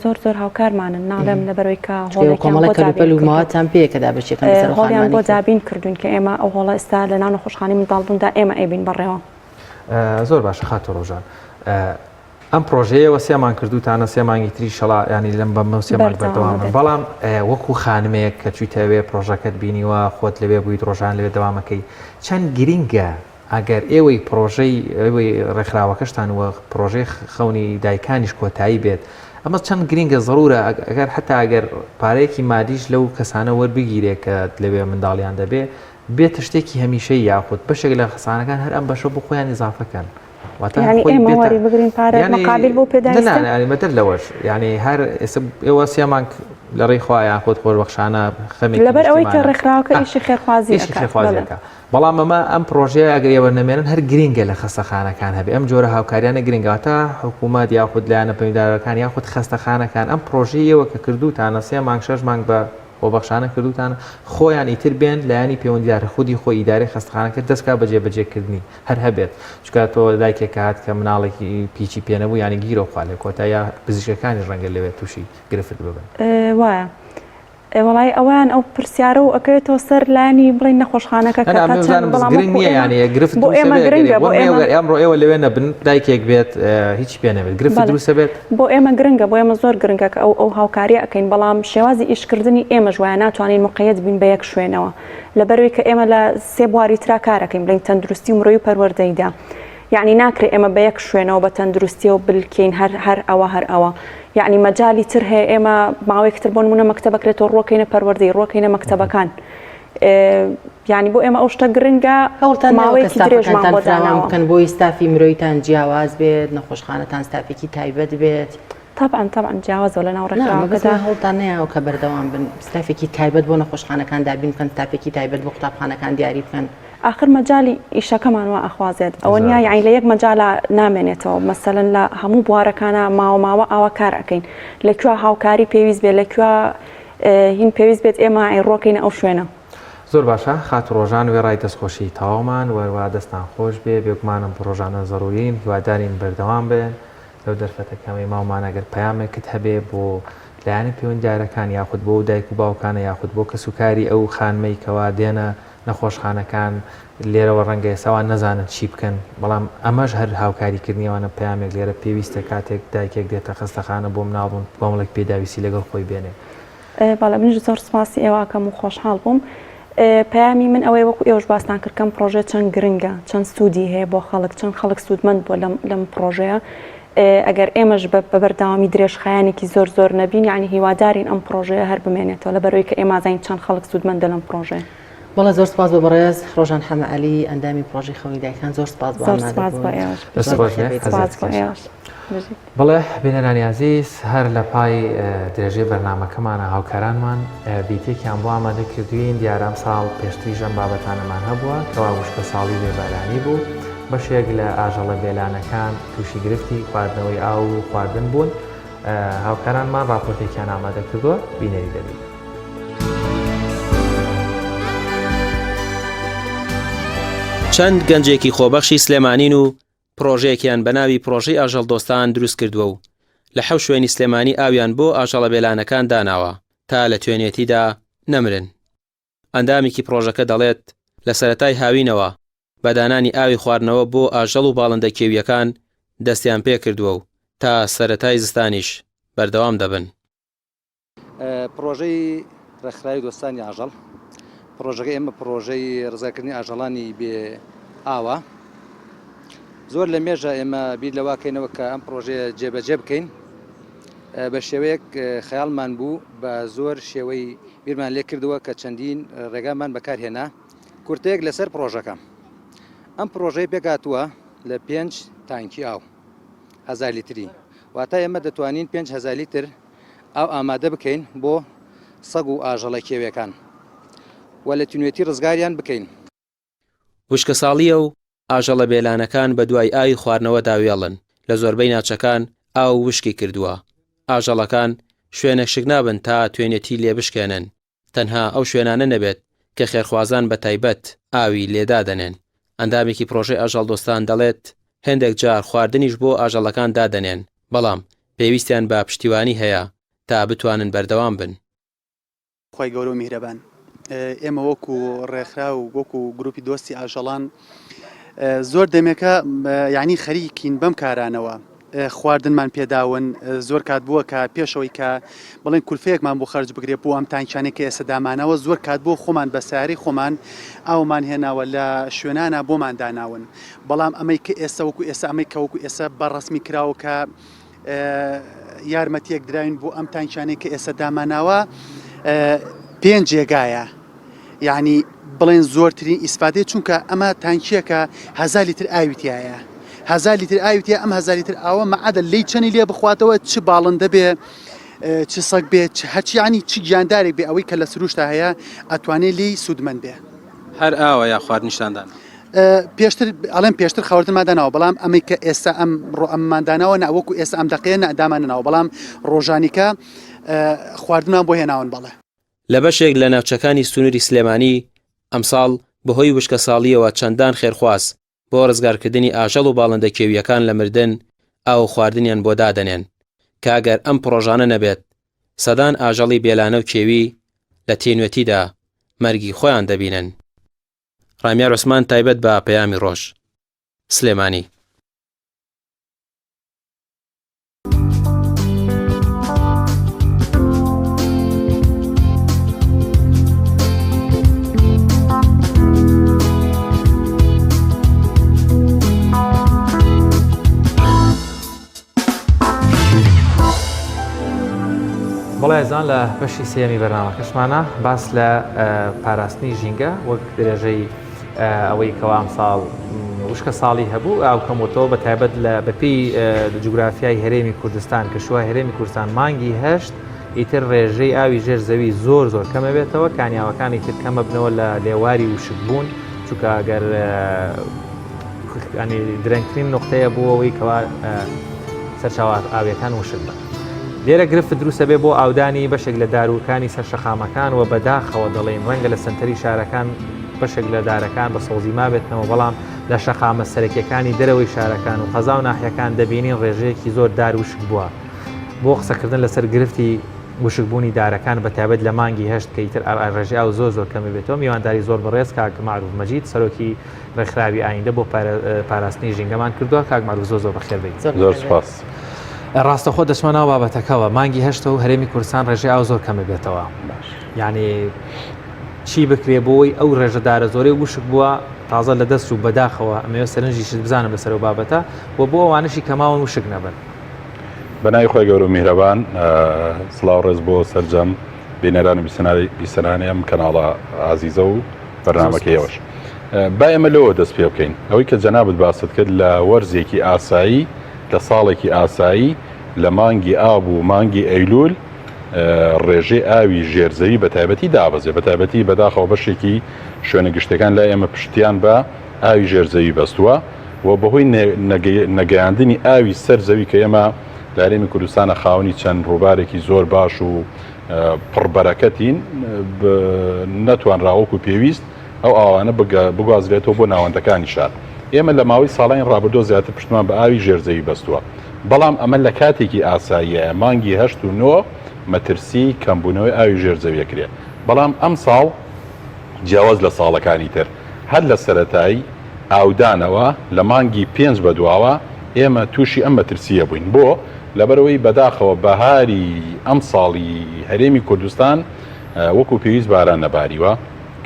زۆر زۆر هاوکارمانن ناڵێم لەبەرەوەی کە هۆڵێکیان بۆ کەلوپەل و ماوەتان پێیە کە دابەشیەکەن بەسەر هۆڵیان خانمانی بۆ تر. دابین کردوین کە ئێمە ئەو هۆڵە ئێستا لە ناو نەخۆشخانەی منداڵبووندا ئێمە ئەیبین بەڕێوە. زۆر باشە خاتوو ڕۆژان ئەم پرۆژەیەوە سێ مانگ کردوتانە سێ مانگی تری شەڵا ینی لەم بەم سێ مانگ بەردەوام بەڵام وەکو خانمێک کە چویتەوێ پرۆژەکەت بینیوە خۆت لەوێ بوویت ڕۆژان لەوێ دەوامەکەی چەند گرینگە ئەگەر ئێوەی پرۆژەی ئێوەی ڕێکخراوەکەشتان وە پرۆژەی خەونی دایکانیش کۆتایی بێت ئەمە چەند گرینگە زەرورە ئەگەر حتا ئەگەر پارەیەکی مادیش لەو کەسانە وەربگیرێ کە لەوێ منداڵیان دەبێ بێتە شتێکی هەمیشەی یاخود بەشێک لە خەسانەکان هەر ئەم بەشە بۆ خۆیان ئیزافەکەن واتە یانی ئێمە وەری بگرین پارە مقابل بۆ پێداویستە نا نا بەدەر لەوەش یانی هەر ئێستا ئێوە سێ مانگ لە ڕێی خوا یان خۆت خۆشبەخشانە خەمێکی لەبەر ئەوەی کە ڕێکخراوەکە ئیشی خێرخوازی ئیشی خێرخوازی ئەکات بەڵام ئەمە ئەم پرۆژەیە ئەگەر ئێوە نەمێنن هەر گرینگە لە خەستەخانەکان هەبێ ئەم جۆرە هاوکاریانە گرنگە واتە حکوومەت یاخود لایەنە پەیوەندیدارەکان یاخود خەستەخانەکان ئەم پرۆژەی ئێوە کە کردووتانە سێ مانگ شەش مانگ بە خۆبەخشانە کردووتانە خۆیان ئیتر بێن لایەنی پەیوەندیدار خودی خۆی ئیدارەی خەستەخانەکە دەست بکات بە جێبەجێکردنی هەر هەبێت چونکە تۆ دایکێک کە هات کە مناڵێکی پیچی پێ نەبوو یانی گیرەو خوا لە کۆتاییا پزیشکەکانیش ڕەنگە لەوێ تووشی گرفت ببن. وایە وەڵای ئەوان ئەو پرسیارە و ئەکەوێتەوە سەر لایەنی بڵێن نەخۆشخانەکە کە تا چەند بەڵام گرنگ نییە یانی گرفت بۆ ئێمە گرنگە بۆ ئێمە ئەمڕۆ ئێوە لەوێ نەبن دایکێک بێت هیچی پێ نەبێت گرفت دروست بێت بۆ ئێمە گرنگە بۆ ئێمە زۆر گرنگە کە ئەو ئەو هاوکاریە ئەکەین بەڵام شێوازی ئیشکردنی ئێمەش وایە ناتوانین مقەیەت بین بە یەک شوێنەوە لەبەرەوەی کە ئێمە لە سێ بواری ترا کارەکەین بڵێین تەندروستی و مرۆیی و پەروەردەیدا یعنی ناکرێ ئێمە بە یەک شوێنەوە بە تەندروستیەوە بلکین هەر هەر ئەوە هەر ئەوە یعنی مەجالی تر هەیە ئێمە ماوەیەک تر بۆ نمونە مەکتەبەکرێتەوە ڕۆکەینە پەروەردەی ڕۆکەینە مەکتەبەکان یعنی بۆ ئێمە ئەو شتە گرنگە هەوڵتان ماوەیەکی درێژمان ستافەکانتان بۆ فراوان داناوە بکەن بۆی ستافی مرۆیتان جیاواز بێت نەخۆشخانەتان ستافێکی تایبەت بێت تەبعەن تەبعەن جیاوازە لە ناو نا ڕێکخراوەکەدا. مەبەستمە هەوڵتان نەیاوە کە بەردەوام بن ستافێکی تایبەت بۆ نەخۆشخانەکان دابین بکەن ستافێکی تایبەت بۆ قوتابخانەکان دیاری بکەن. ئاخر مەجالی ئیشەکەمان وا ئەخوازێت ئەوە نیە یانی لە یەک مەجالا نامێنێتەوە مەسەلەن لە هەموو بوارەکانا ماوە ماوە ئاوا کار ئەکەین لە کوێ هاوکاری پێویست بێت لە کوێ هین پێویست بێت ئێمە ڕۆکەینە ئەو شوێنە. زۆر باشە خاتوو ڕۆژان وێڕای دەستخۆشی تەواومان وەروا دەستان خۆش بێ بێگومان ئەم پڕۆژانە زەڕوورین هیوادارین بەردەوام بن لەو دەرفەتە کەمەی ماومان ئەگەر پەیامێکت هەبێ بۆ لایەنە پەیوەندیدارەکان یاخود بۆ ئەو دایک و باوکانە یاخود بۆ کەسوکاری ئەو خانمەی کەوا دێنە نەخۆشخانەکان لێرەوە ڕەنگە ئێستا ئەوان نەزانن چی بکەن بەڵام ئەمەش هەر هاوکاریکردنی ئەوانە پەیامێک لێرە پێویستە کاتێک دایکێک دێتە خەستەخانە بۆ مناڵ بوون کۆمەڵێک پێداویستی لەگەڵ خۆی بێنێ. بەڵێ منیش زۆر سوپاسی ئێوە ئەکەم و خۆشحاڵ بووم. پەیامی من ئەوەیە وەکو ئێوەش باستان کرد کەم پڕۆژەیە چەند گرنگە، چەند سوودی هەیە بۆ خەڵک، چەند خەڵک سوودمەند بووە لەم لەم پڕۆژەیە. ئەگەر ئێمەش بە بەردەوامی درێژخایەنێکی زۆر زۆر نەبین یانی هیوادارین ئەم پڕۆژەیە هەر بمێنێتەوە لەبەرئەوەی کە ئێمە ئازانین چەند خەڵک سوودمەندە لەم پڕۆژەیە. بەڵێ زۆر سپاس بۆ بەڕێز ڕۆژان حەمە عەلی ئەندامی پڕۆژەی خەونی دایکان زۆر سپاس بۆ زۆر سپاس بۆ ئێوەش. دەست خۆش بێ. سپاس بۆ ئێوەش. بژیت. بەڵێ بینەرانی ئازیز هەر لە پای درێژەی بەرنامەکەمانە هاوکارانمان ڤیتێکیان بۆ ئامادە کردوین دیارە ئەمساڵ پێشتریش ئەم بابەتانەمان هەبووە کەوا وشکەساڵی و بێبارانی بوو بەشێک لە ئاژەڵە بێلانەکان تووشی گرفتی خواردنەوەی ئاو و خواردن بوون هاوکارانمان ڕاپۆرتێکیان ئامادە کردووە بینەری دەبین. چەند گەنجێکی خۆبەخشی سلێمانین و پڕۆژەیەکیان بە ناوی پڕۆژەی ئاژەڵدۆستان دروست کردووە و لە حەو شوێنی سلێمانی ئاویان بۆ ئاژەڵە بێلانەکان داناوە تا لە توێنێتیدا نەمرن. ئەندامێکی پڕۆژەکە دەڵێت، لە سەرەتای هاوینەوە بە دانانی ئاوی خواردنەوە بۆ ئاژەڵ و باڵندە کێوییەکان دەستیان پێکردووە و تا سەرەتای زستانیش بەردەوام دەبن. پڕۆژەی ڕێکخراوی دۆستانی ئاژەڵ، پڕۆژەکە ئێمە پڕۆژەی ڕزگارکردنی ئاژەڵانی بێ ئاوە. زۆر لە مێژە ئێمە بیر لەوە کەینەوە کە ئەم پڕۆژەیە جێبەجێ بکەین. بە شێوەیەک خەیاڵمان بوو بە زۆر شێوەی بیرمان لێ کردەوە کە چەندین ڕێگامان بەکارهێنا. کورتەیەک لەسەر پڕۆژەکە. ئەم پڕۆژەی پێکهاتووە لە پێنج تانکی ئاو هەزار لیتری واتە ئێمە دەتوانین 5000 لیتر ئاو ئامادە بکەین بۆ سەگ و ئاژەڵە کێویەکان و لە تینوێتی ڕزگاریان بکەین. وشکەساڵییە و ئاژەڵە بێلانەکان بەدوای ئاوی خواردنەوەدا وێڵن، لە زۆربەی ناوچەکان ئاو وشکی کردووە، ئاژەڵەکان شوێنێک شک نابن تا توێنێتی لێ بشکێنن، تەنها ئەو شوێنانە نەبێت کە خێرخوازان بە تایبەت ئاوی لێ دادەنێن. ئەندامێکی پڕۆژەی ئاژەڵدۆستان دەڵێت، هێندێک جار خواردنیش بۆ ئاژەڵەکان دادەنێن، بەڵام پێویستیان بە پشتیوانی هەیە تا بتوانن بەردەوام بن. خوای گەورە و میهرەبان ئێمە وەکو ڕێکخراو و وەکو گروپی دۆستی ئاژەڵان زۆر دەمێکە یعنی خەریکین بەم کارانەوە خواردنمان پێداون زۆر کات بووە کە پێشەوەی کە بڵێن کولفەیەکمان بۆ خەرج بگرێت بۆ ئەم تانکیانەی کە ئێستا دامانەوە زۆر کات بۆ خۆمان بە ساری خۆمان ئاومان هێناوە لە شوێنانە بۆمان داناون بەڵام ئەمەی کە ئێستا وەکو ئێستا ئەمەی کە وەکو ئێستا بە ڕەسمی کراوە کە یارمەتیەک دراوین بۆ ئەم تانکیانەی کە ئێستا داماناوە پێنج جێگایە یعنی بڵێن زۆرترین ئیسفادەی چونکە ئەمە تانکیەکە هەزار لیتر ئاوی تایە هەزار لیتر ئاوی تیا ئەم هەزار لیتر ئاوە مەعادە لی چەنی لێ بخواتەوە چ باڵندە بێ چ سەگ بێ چ هەرچی ینی چ گیاندارێک بێ ئەوەی کە لە سروشتا هەیە ئەتوانێ لێی سوودمەند بێ. هەر ئاوە یا خواردنیشتان دانا؟ پێشتر ئەڵێم پێشتر خواردنمان داناوە بەڵام ئەمەی کە ئێستا ئەم ڕۆ ئەممان داناوە نا وەکو ئێستا ئەم دەقەیە نا دامان نەناوە بەڵام ڕۆژانیکە خواردنمان بۆ هێناون بەڵێ. لە بەشێک لە ناوچەکانی سنووری سلێمانی ئەمساڵ بەهۆی وشکەساڵییەوە چەندان خێرخواز بۆ ڕزگارکردنی ئاژەڵ و باڵندە کێوییەکان لە مردن ئاو و خواردنیان بۆ دادەنێن کە ئەگەر ئەم پڕۆژانە نەبێت سەدان ئاژەڵی بێلانە و کێوی لە تینوێتیدا مەرگی خۆیان دەبینن. ڕامیار عوسمان تایبەت بە پەیامی ڕۆژ. سلێمانی. بەڵێ ئازیزان لە بەشی سێیەمی بەرنامەکەشمانە باس لە پاراستنی ژینگە وەک درێژەی ئەوەی کەوا ئەمساڵ وشکە ساڵی هەبوو ئاو کەمۆتەوە بە تایبەت لە بەپی جوگرافیای هەرێمی کوردستان کە شوای هەرێمی کوردستان مانگی هەشت ئیتر ڕێژەی ئاوی ژێر زەوی زۆر زۆر کەمەبێتەوە کانیاوەکانی تر کەمەبنەوە لە لێواری وشکبوون. چونکە گەر ینی درەنگترین نقطەیە بۆ ئەوەی کەوا سەرچاوە ئاویەکان وشک بن. لێرە گرفت دروستە بێ بۆ ئاودانی بەشێک لە داروکانی سەر شەقامەکان و بەداخەوە دەڵێن ڕەنگە لە سنتەری شارەکان بەشێک لە دارەکان بە سەوزی مابێتنەوە بەڵام لە شەقامە سەرەکیەکانی دەرەوەی شارەکان و قەزا و ناحیەکان دەبینین ڕێژەیەکی زۆر دار وشک بووە بۆ قسەکردن لەسەر گرفتی وشکبوونی دارەکان بە تایبەت لە مانگی هەشت کە ئیتر ڕێژەی ئاو زۆر زۆر کەمی بێتەوە میوانداری زۆر بەڕێز کاک مەعروف مەجید سەرۆکی ڕێکخراوی ئایندە بۆ پاراستنی ژینگەمان کردووە کاک مەعروف زۆر زۆر بەخێر بێیت. زۆر سوپاس. ڕاستەخۆ دەچمە ناو بابەتەکەوە مانگی هەشتە و هەرێمی کوردستان ڕێژەی ئاو زۆر کەمە بێتەوە یعنی چی بکرێ بۆی ئەو ڕێژە دارە زۆرەی وشک بووە تازە لە دەست و بەداخەوە ئەمەوێ سەرنجیشت بزانم لەسەر ئەو بابەتە و بۆ ئەوانەشی کە ماون وشک نەبن. بەناوی خوای گەورە و میهرەبان سڵاو ڕێز بۆ سەرجەم بینەران و بیسەرانی ئەم کەناڵە ئازیزە و بەرنامەکەیەوەش با ئێمە لەوە دەست پێ بکەین ئەوەی کە جەنابت باست کرد لە وەرزێکی ئاسایی لە ساڵێکی ئاسایی لە مانگی ئاب و مانگی ئەیلول ڕێژەی ئاوی ژێرزەوی بە تایبەتی دابەزێ بە تایبەتی بەداخەوە بەشێکی شوێنە گشتەکان لای ئێمە پشتیان بە ئاوی ژێر زەوی بەستووە و بەهۆی نەگەیاندنی ئاوی سەر زەوی کە ئێمە لە هەرێمی کوردستانە خاوەنی چەند ڕووبارێکی زۆر باش و پڕبەرەکەتین نەتوانرا وەکو پێویست ئەو ئاوانە بگوازرێتەوە بۆ ناوەندەکانی شار. ئێمە لە ماوەی ساڵانی ڕابردووە زیاتر پشتمان بە ئاوی ژێر زەوی بەستووە، بەڵام ئەمە لە کاتێکی ئاساییە مانگی هەشت و نۆ مەترسی کەمبوونەوەی ئاوی ژێر زەوی ئەکرێ، بەڵام ئەمساڵ جیاواز لە ساڵەکانی تر هەر لە سەرەتای ئاودانەوە لە مانگی پێنج بەدواوە ئێمە تووشی ئەم مەترسییە بووین. بۆ؟ لەبەرئەوەی بەداخەوە بەهاری ئەمساڵی هەرێمی کوردستان وەکو پێویست باران نەباریوە،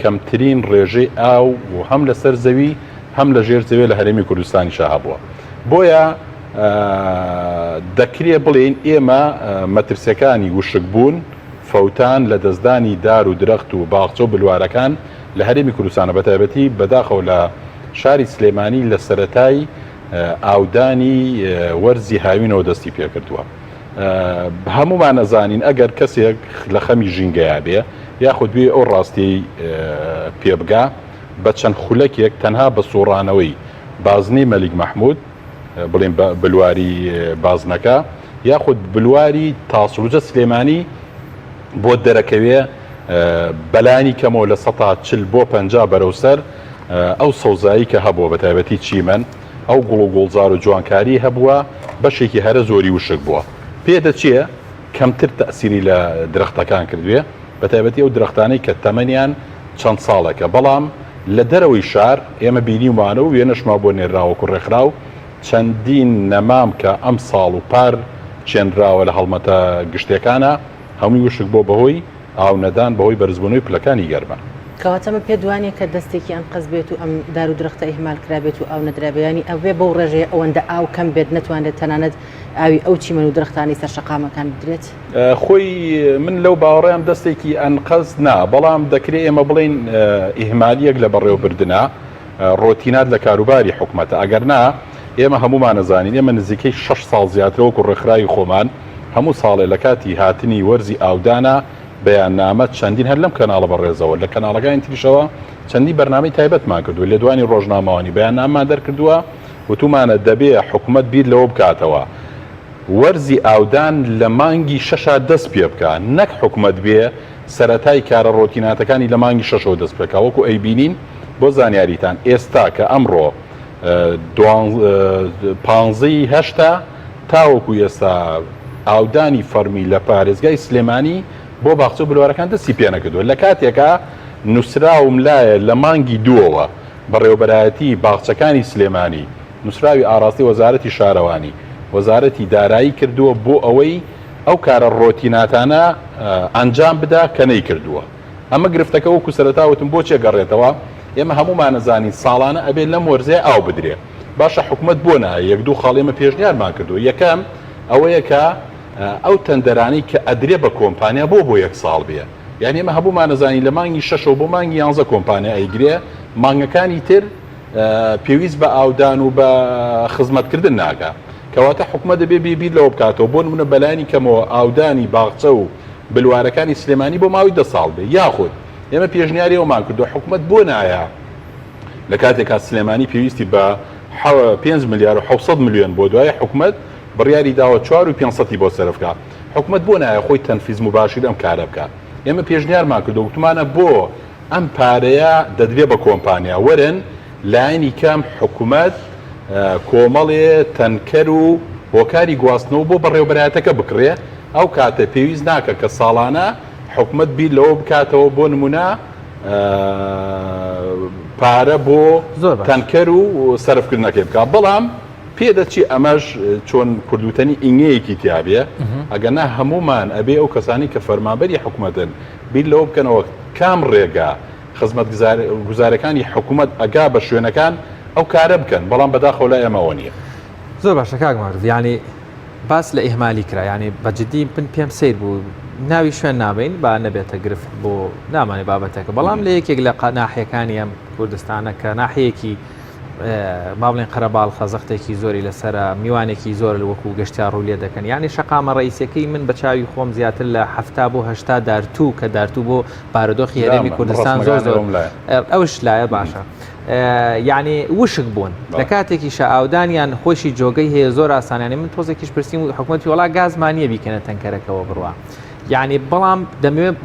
کەمترین ڕێژەی ئاو و هەم لەسەر زەوی هەم لە ژێر زەوێ لە هەرێمی کوردستانیشا هەبووە. بۆیە دەکرێ بڵێین ئێمە مەترسیەکانی وشکبوون، فەوتان، لەدەستدانی دار و درەخت و باخچە و بلوارەکان لە هەرێمی کوردستانە بەتایبەتی بەداخەوە لە شاری سلێمانی لە سەرەتای ئاودانی وەرزی هاوینەوە دەستی پێکردووە. هەمومان ئەزانین ئەگەر کەسێک لە خەمی ژینگەیا بێ یاخود بێ ئەو ڕاستیەی پێبگا بە چەند خولەکێک تەنها بە سوڕانەوەی بازنەی مەلیک مەحمود بڵێن بلواری بازنەکە یاخود بلواری تاسڵوجە سلێمانی بۆ دەرەکەوێ بەلانی کەمەوە لە سەتا چل بۆ 50 بەرەو سەر ئەو سەوزایی کە هەبووە بە تایبەتی چیمەن ئەو گوڵ و گوڵزار و جوانکاری هەبووە بەشێکی هەرە زۆری وشک بووە پێدەچێ کەمتر تەئسیری لە درەختەکان کردوێ بە تایبەتی ئەو درەختانەی کە تەمەنیان چەند ساڵێکە بەڵام لە دەرەوەی شار ئێمە بینیومانە و وێنەشمان بۆ نێرراوە وەکو ڕێکخراو چەندین نەمام کە ئەمساڵ و پار چێنراوە لە هەڵمەتە گشتیەکانا هەمووی وشک بۆ بەهۆی ئاو نەدان بەهۆی بەرزبوونەوەی پلەکانی گەرما. کەواتە ئەمە پێت وانیە کە دەستێکی ئەنقەست بێت و ئەم دار و درەختە ئیهمال کرابێت و ئاو نەدرابێت یانی ئەبێ بەو ڕێژەیە ئەوەندە ئاو کەم بێت نەتوانرێت تەنانەت ئاوی ئەو چیمەن و درەختانەی سەر شەقامەکان بدرێت؟ خۆی من لەو باوەڕەم دەستێکی ئەنقەست نا بەڵام دەکرێ ئێمە بڵێین ئیهمالیەک لە بەڕێوەبردنە ڕۆتینات لە کاروباری حکومەتە ئەگەر نا ئێمە هەموومان ئەزانین ئێمە نزیکەی شەش ساڵ زیاترە وەکو ڕێکخراوی خۆمان هەموو ساڵێ لە کاتی هاتنی وەرزی ئاودانا بەیاننامە چەندین هەر لەم کەناڵە بەڕێزەوە لە کەناڵەکانی تریشەوە چەندین بەرنامەی تایبەتمان کردووە لێدوانی ڕۆژنامەوانی بەیاننامەمان دەرکردووە وتومانە دەبێ حکومەت بیر لەوە بکاتەوە وەرزی ئاودان لە مانگی شەشا دەست پێ بکا نەک حکومەت بێ سەرەتای کارە ڕۆتیناتەکانی لە مانگی شەشەوە دەست پێ بکا وەکو ئەیبینین بۆ زانیاریتان ئێستا کە ئەمڕۆ پانزەی هەشتا تاوەکو ئێستا ئاودانی فەڕمی لە پارێزگای سلێمانی بۆ باخچە و بلوارەکان دەستی پێنەکردووە لە کاتێکا نووسراوم لایە لە مانگی دووەوە بەڕێوەبەرایەتی باخچەکانی سلێمانی نووسراوی ئاڕاستەی وەزارەتی شارەوانی وەزارەتی دارایی کردووە بۆ ئەوەی ئەو کارە ڕۆتیناتانە ئەنجام بدا کە نەیکردووە. ئەمە گرفتەکە وەکو سەرەتا وتم بۆ چێ گەڕێتەوە ئێمە هەموومان ئەزانین ساڵانە ئەبێ لەم وەرزەیە ئاو بدرێ باشە حکومەت بۆ نایە یەک دوو خاڵ ئێمە پێشنیارمان کردووە یەکەم ئەوەیە کە ئەو تەندەرانەی کە ئەدرێ بە کۆمپانیا بۆ بۆ یەک ساڵ بێ یعنی ئێمە هەموومان ئەزانین لە مانگی شەشەوە بۆ مانگی یانزە کۆمپانیا ئەیگرێ مانگەکانی تر پێویست بە ئاودان و بە خزمەتکردن ناکا کەواتە حکومەت دەبێ بێ بیر لەوە بکاتەوە بۆ نمونە بەلایەنی کەمەوە ئاودانی باخچە و بلوارەکانی سلێمانی بۆ ماوەی دە ساڵ بێ یاخود ئێمە پێشنیاری ئەومان کردووە حکومەت بۆ نایە لە کاتێکا سلێمانی پێویستی بە 5 ملیار و 700 ملیۆن بۆ دوای حکومەت بڕیاری داوە 4 و 500 بۆ سەرف کا حکومەت بۆ نایە خۆی تەنفیز مباشیر ئەم کارە بکا ئێمە پێشنیارمان کردو وتمانە بۆ ئەم پارەیە دەدرێ بە کۆمپانیا وەرن لایەنی کەم حکومەت کۆمەڵێ تەنکەر و هۆکاری گواستنەوە بۆ بەڕێوەبەرایەتەکە بکڕێ ئەو کاتە پێویست ناکە کە ساڵانە حکومەت بیر لەوە بکاتەوە بۆ نمونە پارە بۆ تەنکەر و سەرفکردنەکەی بکات بەڵام پێدەچی ئەمەش چۆن کوردوتەنی ئینگەیەکی تیابێ ئەگەنا هەمومان ئەبێ ئەو کەسانی کە فەرمانبەری حکومەتن بیر لەوە بکەنەوە کام ڕێگا خزمەتگوزارەکانی حکومەت ئەگا بە شوێنەکان ئەو کارە بکەن بەڵام بەداخەوە لای ئێمە ئەوە نییە. زۆر باشە کاک مەعروف یانی باس لە ئیهمالی کرا یانی بە جدی من پێم سەیر بوو ناوی شوێن نابین با نەبێتە گرفت بۆ نامانێ بابەتەکە بەڵام لە یەکێک لە ناحیەکانی ئەم کوردستانە کە ناحیەکی با بڵێن قەرەباڵخە زەختێکی زۆری لەسرە میوانێکی زۆر وەکو گەشتیار ڕوو لێ دەکەن یعنی شەقامە ڕئیسەکەی من بە چاوی خۆم زیاتر لە هەفتا بۆ هەشتا دارتوو کە دارتوو بۆ بارودۆخی هەرێمی کوردستان زۆر زۆر ئەوش لایە باشە. یعنی وشک بوون لە کاتێکی شە ئاودانیان خۆشی جۆگەی هەیە زۆر ئاسانیانی من تۆزێکیش پرسییم و حکوومەتی وڵا گازمانە بیکەنە تەنکەرەکەەوە بڕوا یعنی بەڵام دەمەوێت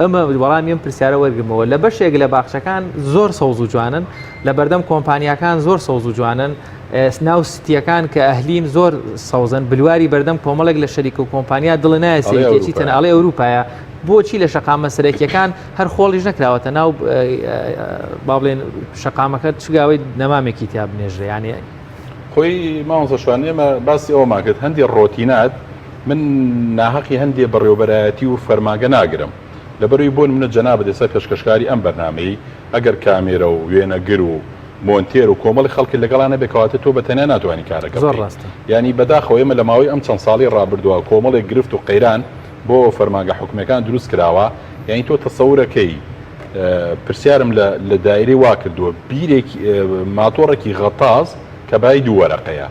ئەمە وەڵامی ئەم پرسیارە وەرگرمەوە لە بەشێک لە باخچەکان زۆر سەوز و جوانن لە بەردەم کۆمپانیاکان زۆر سەوز و جوانن ناو ستیەکان کە ئەهلین زۆر سەوزن بلواری بەردەم کۆمەڵێک لە شەریکە و کۆمپانیا دڵ نایە سەیرێکی تەن ئەڵێ ئەوروپایە بۆچی لە شەقامە سەرەکیەکان هەر خۆڵیش نەکراوەتە ناو با بڵێن شەقامەکە چگاوی نەمامێکی تیا بنێژرێ یانێ خۆی مامۆستا شوان ئێمە باسی ئەوەمان کرد هەندێ ڕۆتینات من ناهەقی هەندێ بەڕێوەبەرایەتی و فەرمانگە ناگرم لەبەرئەوەی بۆ نمونە جەنابت ئێستا پێشکەشکاری ئەم بەرنامەی ئەگەر کامێرە و وێنەگر و مۆنتێر و کۆمەڵی خەڵکت لەگەڵا نەبێ کەواتە تۆ بە تەنیا ناتوانی کارەکە زۆر بکەی ڕاستە. یانی بەداخەوە ئێمە لە ماوەی ئەم چەند ساڵەی ڕابردووە کۆمەڵێک گرفت و قەیران بۆ فەرمانگە حکومیەکان دروست کراوە یانی تۆ تەسەورەکەی پرسیارم لە لە دایرەی وا کردووە بیرێک ماتۆڕێکی غەتاز کە بای دوو وەرەقەیە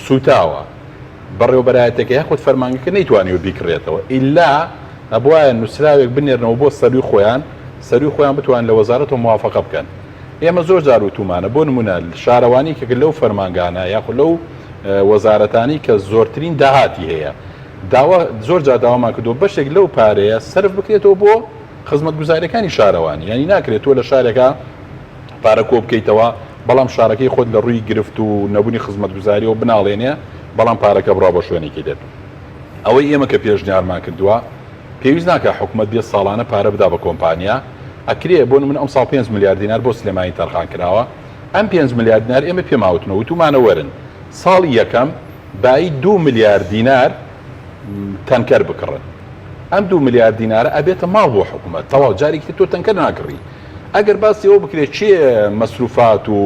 سوتاوە بەڕێوەبەرایەتەکە یاخود فەرمانگەکە نەیتوانیوە بیکڕێتەوە ئیلا ئەبوایە نووسراوێک بنێرنەوە بۆ سەروی خۆیان سەروی خۆیان بتوان لە وەزارەتەوە موافقە بکەن ئێمە زۆر جار وتومانە بۆ نمونە شارەوانی کە لەو فەرمانگانە یاخود لەو وەزارەتانی کە زۆرترین داهاتی هەیە داوا زۆر جار داوامان کردووە بەشێک لەو پارەیە سەرف بکرێتەوە بۆ خزمەتگوزاریەکانی شارەوانی یانی ناکرێت تۆ لە شارێکا پارە کۆ بکەیتەوە بەڵام شارەکەی خۆت لە ڕووی گرفت و نەبوونی خزمەتگوزاریەوە بناڵێنێ بەڵام پارەکە بڕا بۆ شوێنێکی تر ئەوەی ئێمە کە پێشنیارمان کردووە پێویست ناکە حکومەت بێ ساڵانە پارە بدا بە کۆمپانیا ئەکرێ بۆ من ئەم ساڵ 5 ملیار دینار بۆ سلێمانی تەرخان کراوە ئەم 5 ملیار دینار ئێمە پێماوتنەوە وتومانە وەرن ساڵی یەکەم بایی دوو ملیار دینار تەنکەر بکڕن ئەم دوو ملیار دینارە ئەبێتە ماڵ بۆ حکومەت تەواو جارێکی تر تۆ تەنکەر ناکڕی ئەگەر باسی ئەوە بکرێت کێ مەسروفات و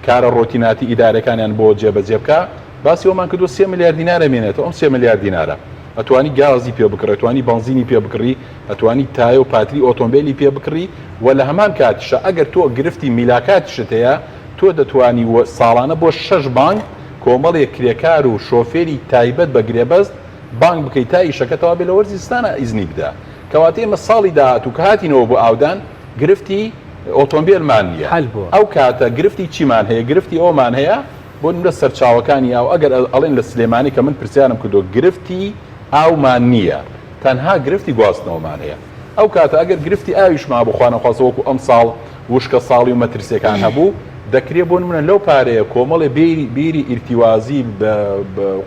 کارە ڕۆتیناتی ئیدارەکانیان بۆ جێبەجێ بکا باسی ئەومان کردووە سێ ملیار دینار ئەمێنێتەوە ئەم سێ ملیار دینارە ئەتوانی گازی پێ بکڕی ئەتوانی بەنزینی پێ بکڕی ئەتوانی تایە و پاتری ئۆتۆمبێلی پێ بکڕی و لە هەمان کاتیشا ئەگەر تۆ گرفتی میلاکاتیشت هەیە تۆ دەتوانی ساڵانە بۆ شەش مانگ کۆمەڵێک کرێکار و شۆفێری تایبەت بە گرێبەست بانگ بکەی تا ئیشەکە تەواو بێ لە وەرزی زستانا ئیزنی بدە کەواتە ئێمە ساڵی داهاتوو کە هاتینەوە بۆ ئاودان گرفتی ئۆتۆمبێلمان نییە حەل بووە. ئەو کاتە گرفتی چیمان هەیە گرفتی ئەومان هەیە بۆ نمونە سەرچاوەکانی ئاو ئەگەر ئەڵێن لە سلێمانی کە من پرسیارم کردووە گرفتی ئاومان نییە تەنها گرفتی گواستنەوەمان هەیە ئەو کاتە ئەگەر گرفتی ئاویشمان هەبوو خوانەخواستە وەکو ئەمساڵ وشکە ساڵی و مەترسیەکان هەبوو دەکرێ بۆ نمونە لەو پارەیە کۆمەڵێ بیری بیری ئیرتیوازی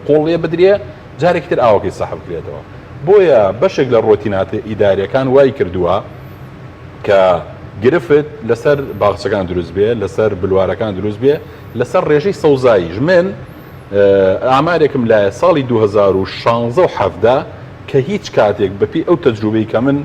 قوڵ لێ بدرێ جارێکی تر ئاوەکەی سەحب بکرێتەوە بۆیە بەشێک لە ڕۆتیناتە ئیداریەکان وای کردووە کە گرفت لەسەر باخچەکان دروست بێ لەسەر بلوارەکان دروست بێ لەسەر ڕێژەی سەوزاییش من ئامارێکم لایە ساڵی 2016 و 17 کە هیچ کاتێک بەپێی ئەو تەجروبەی کە من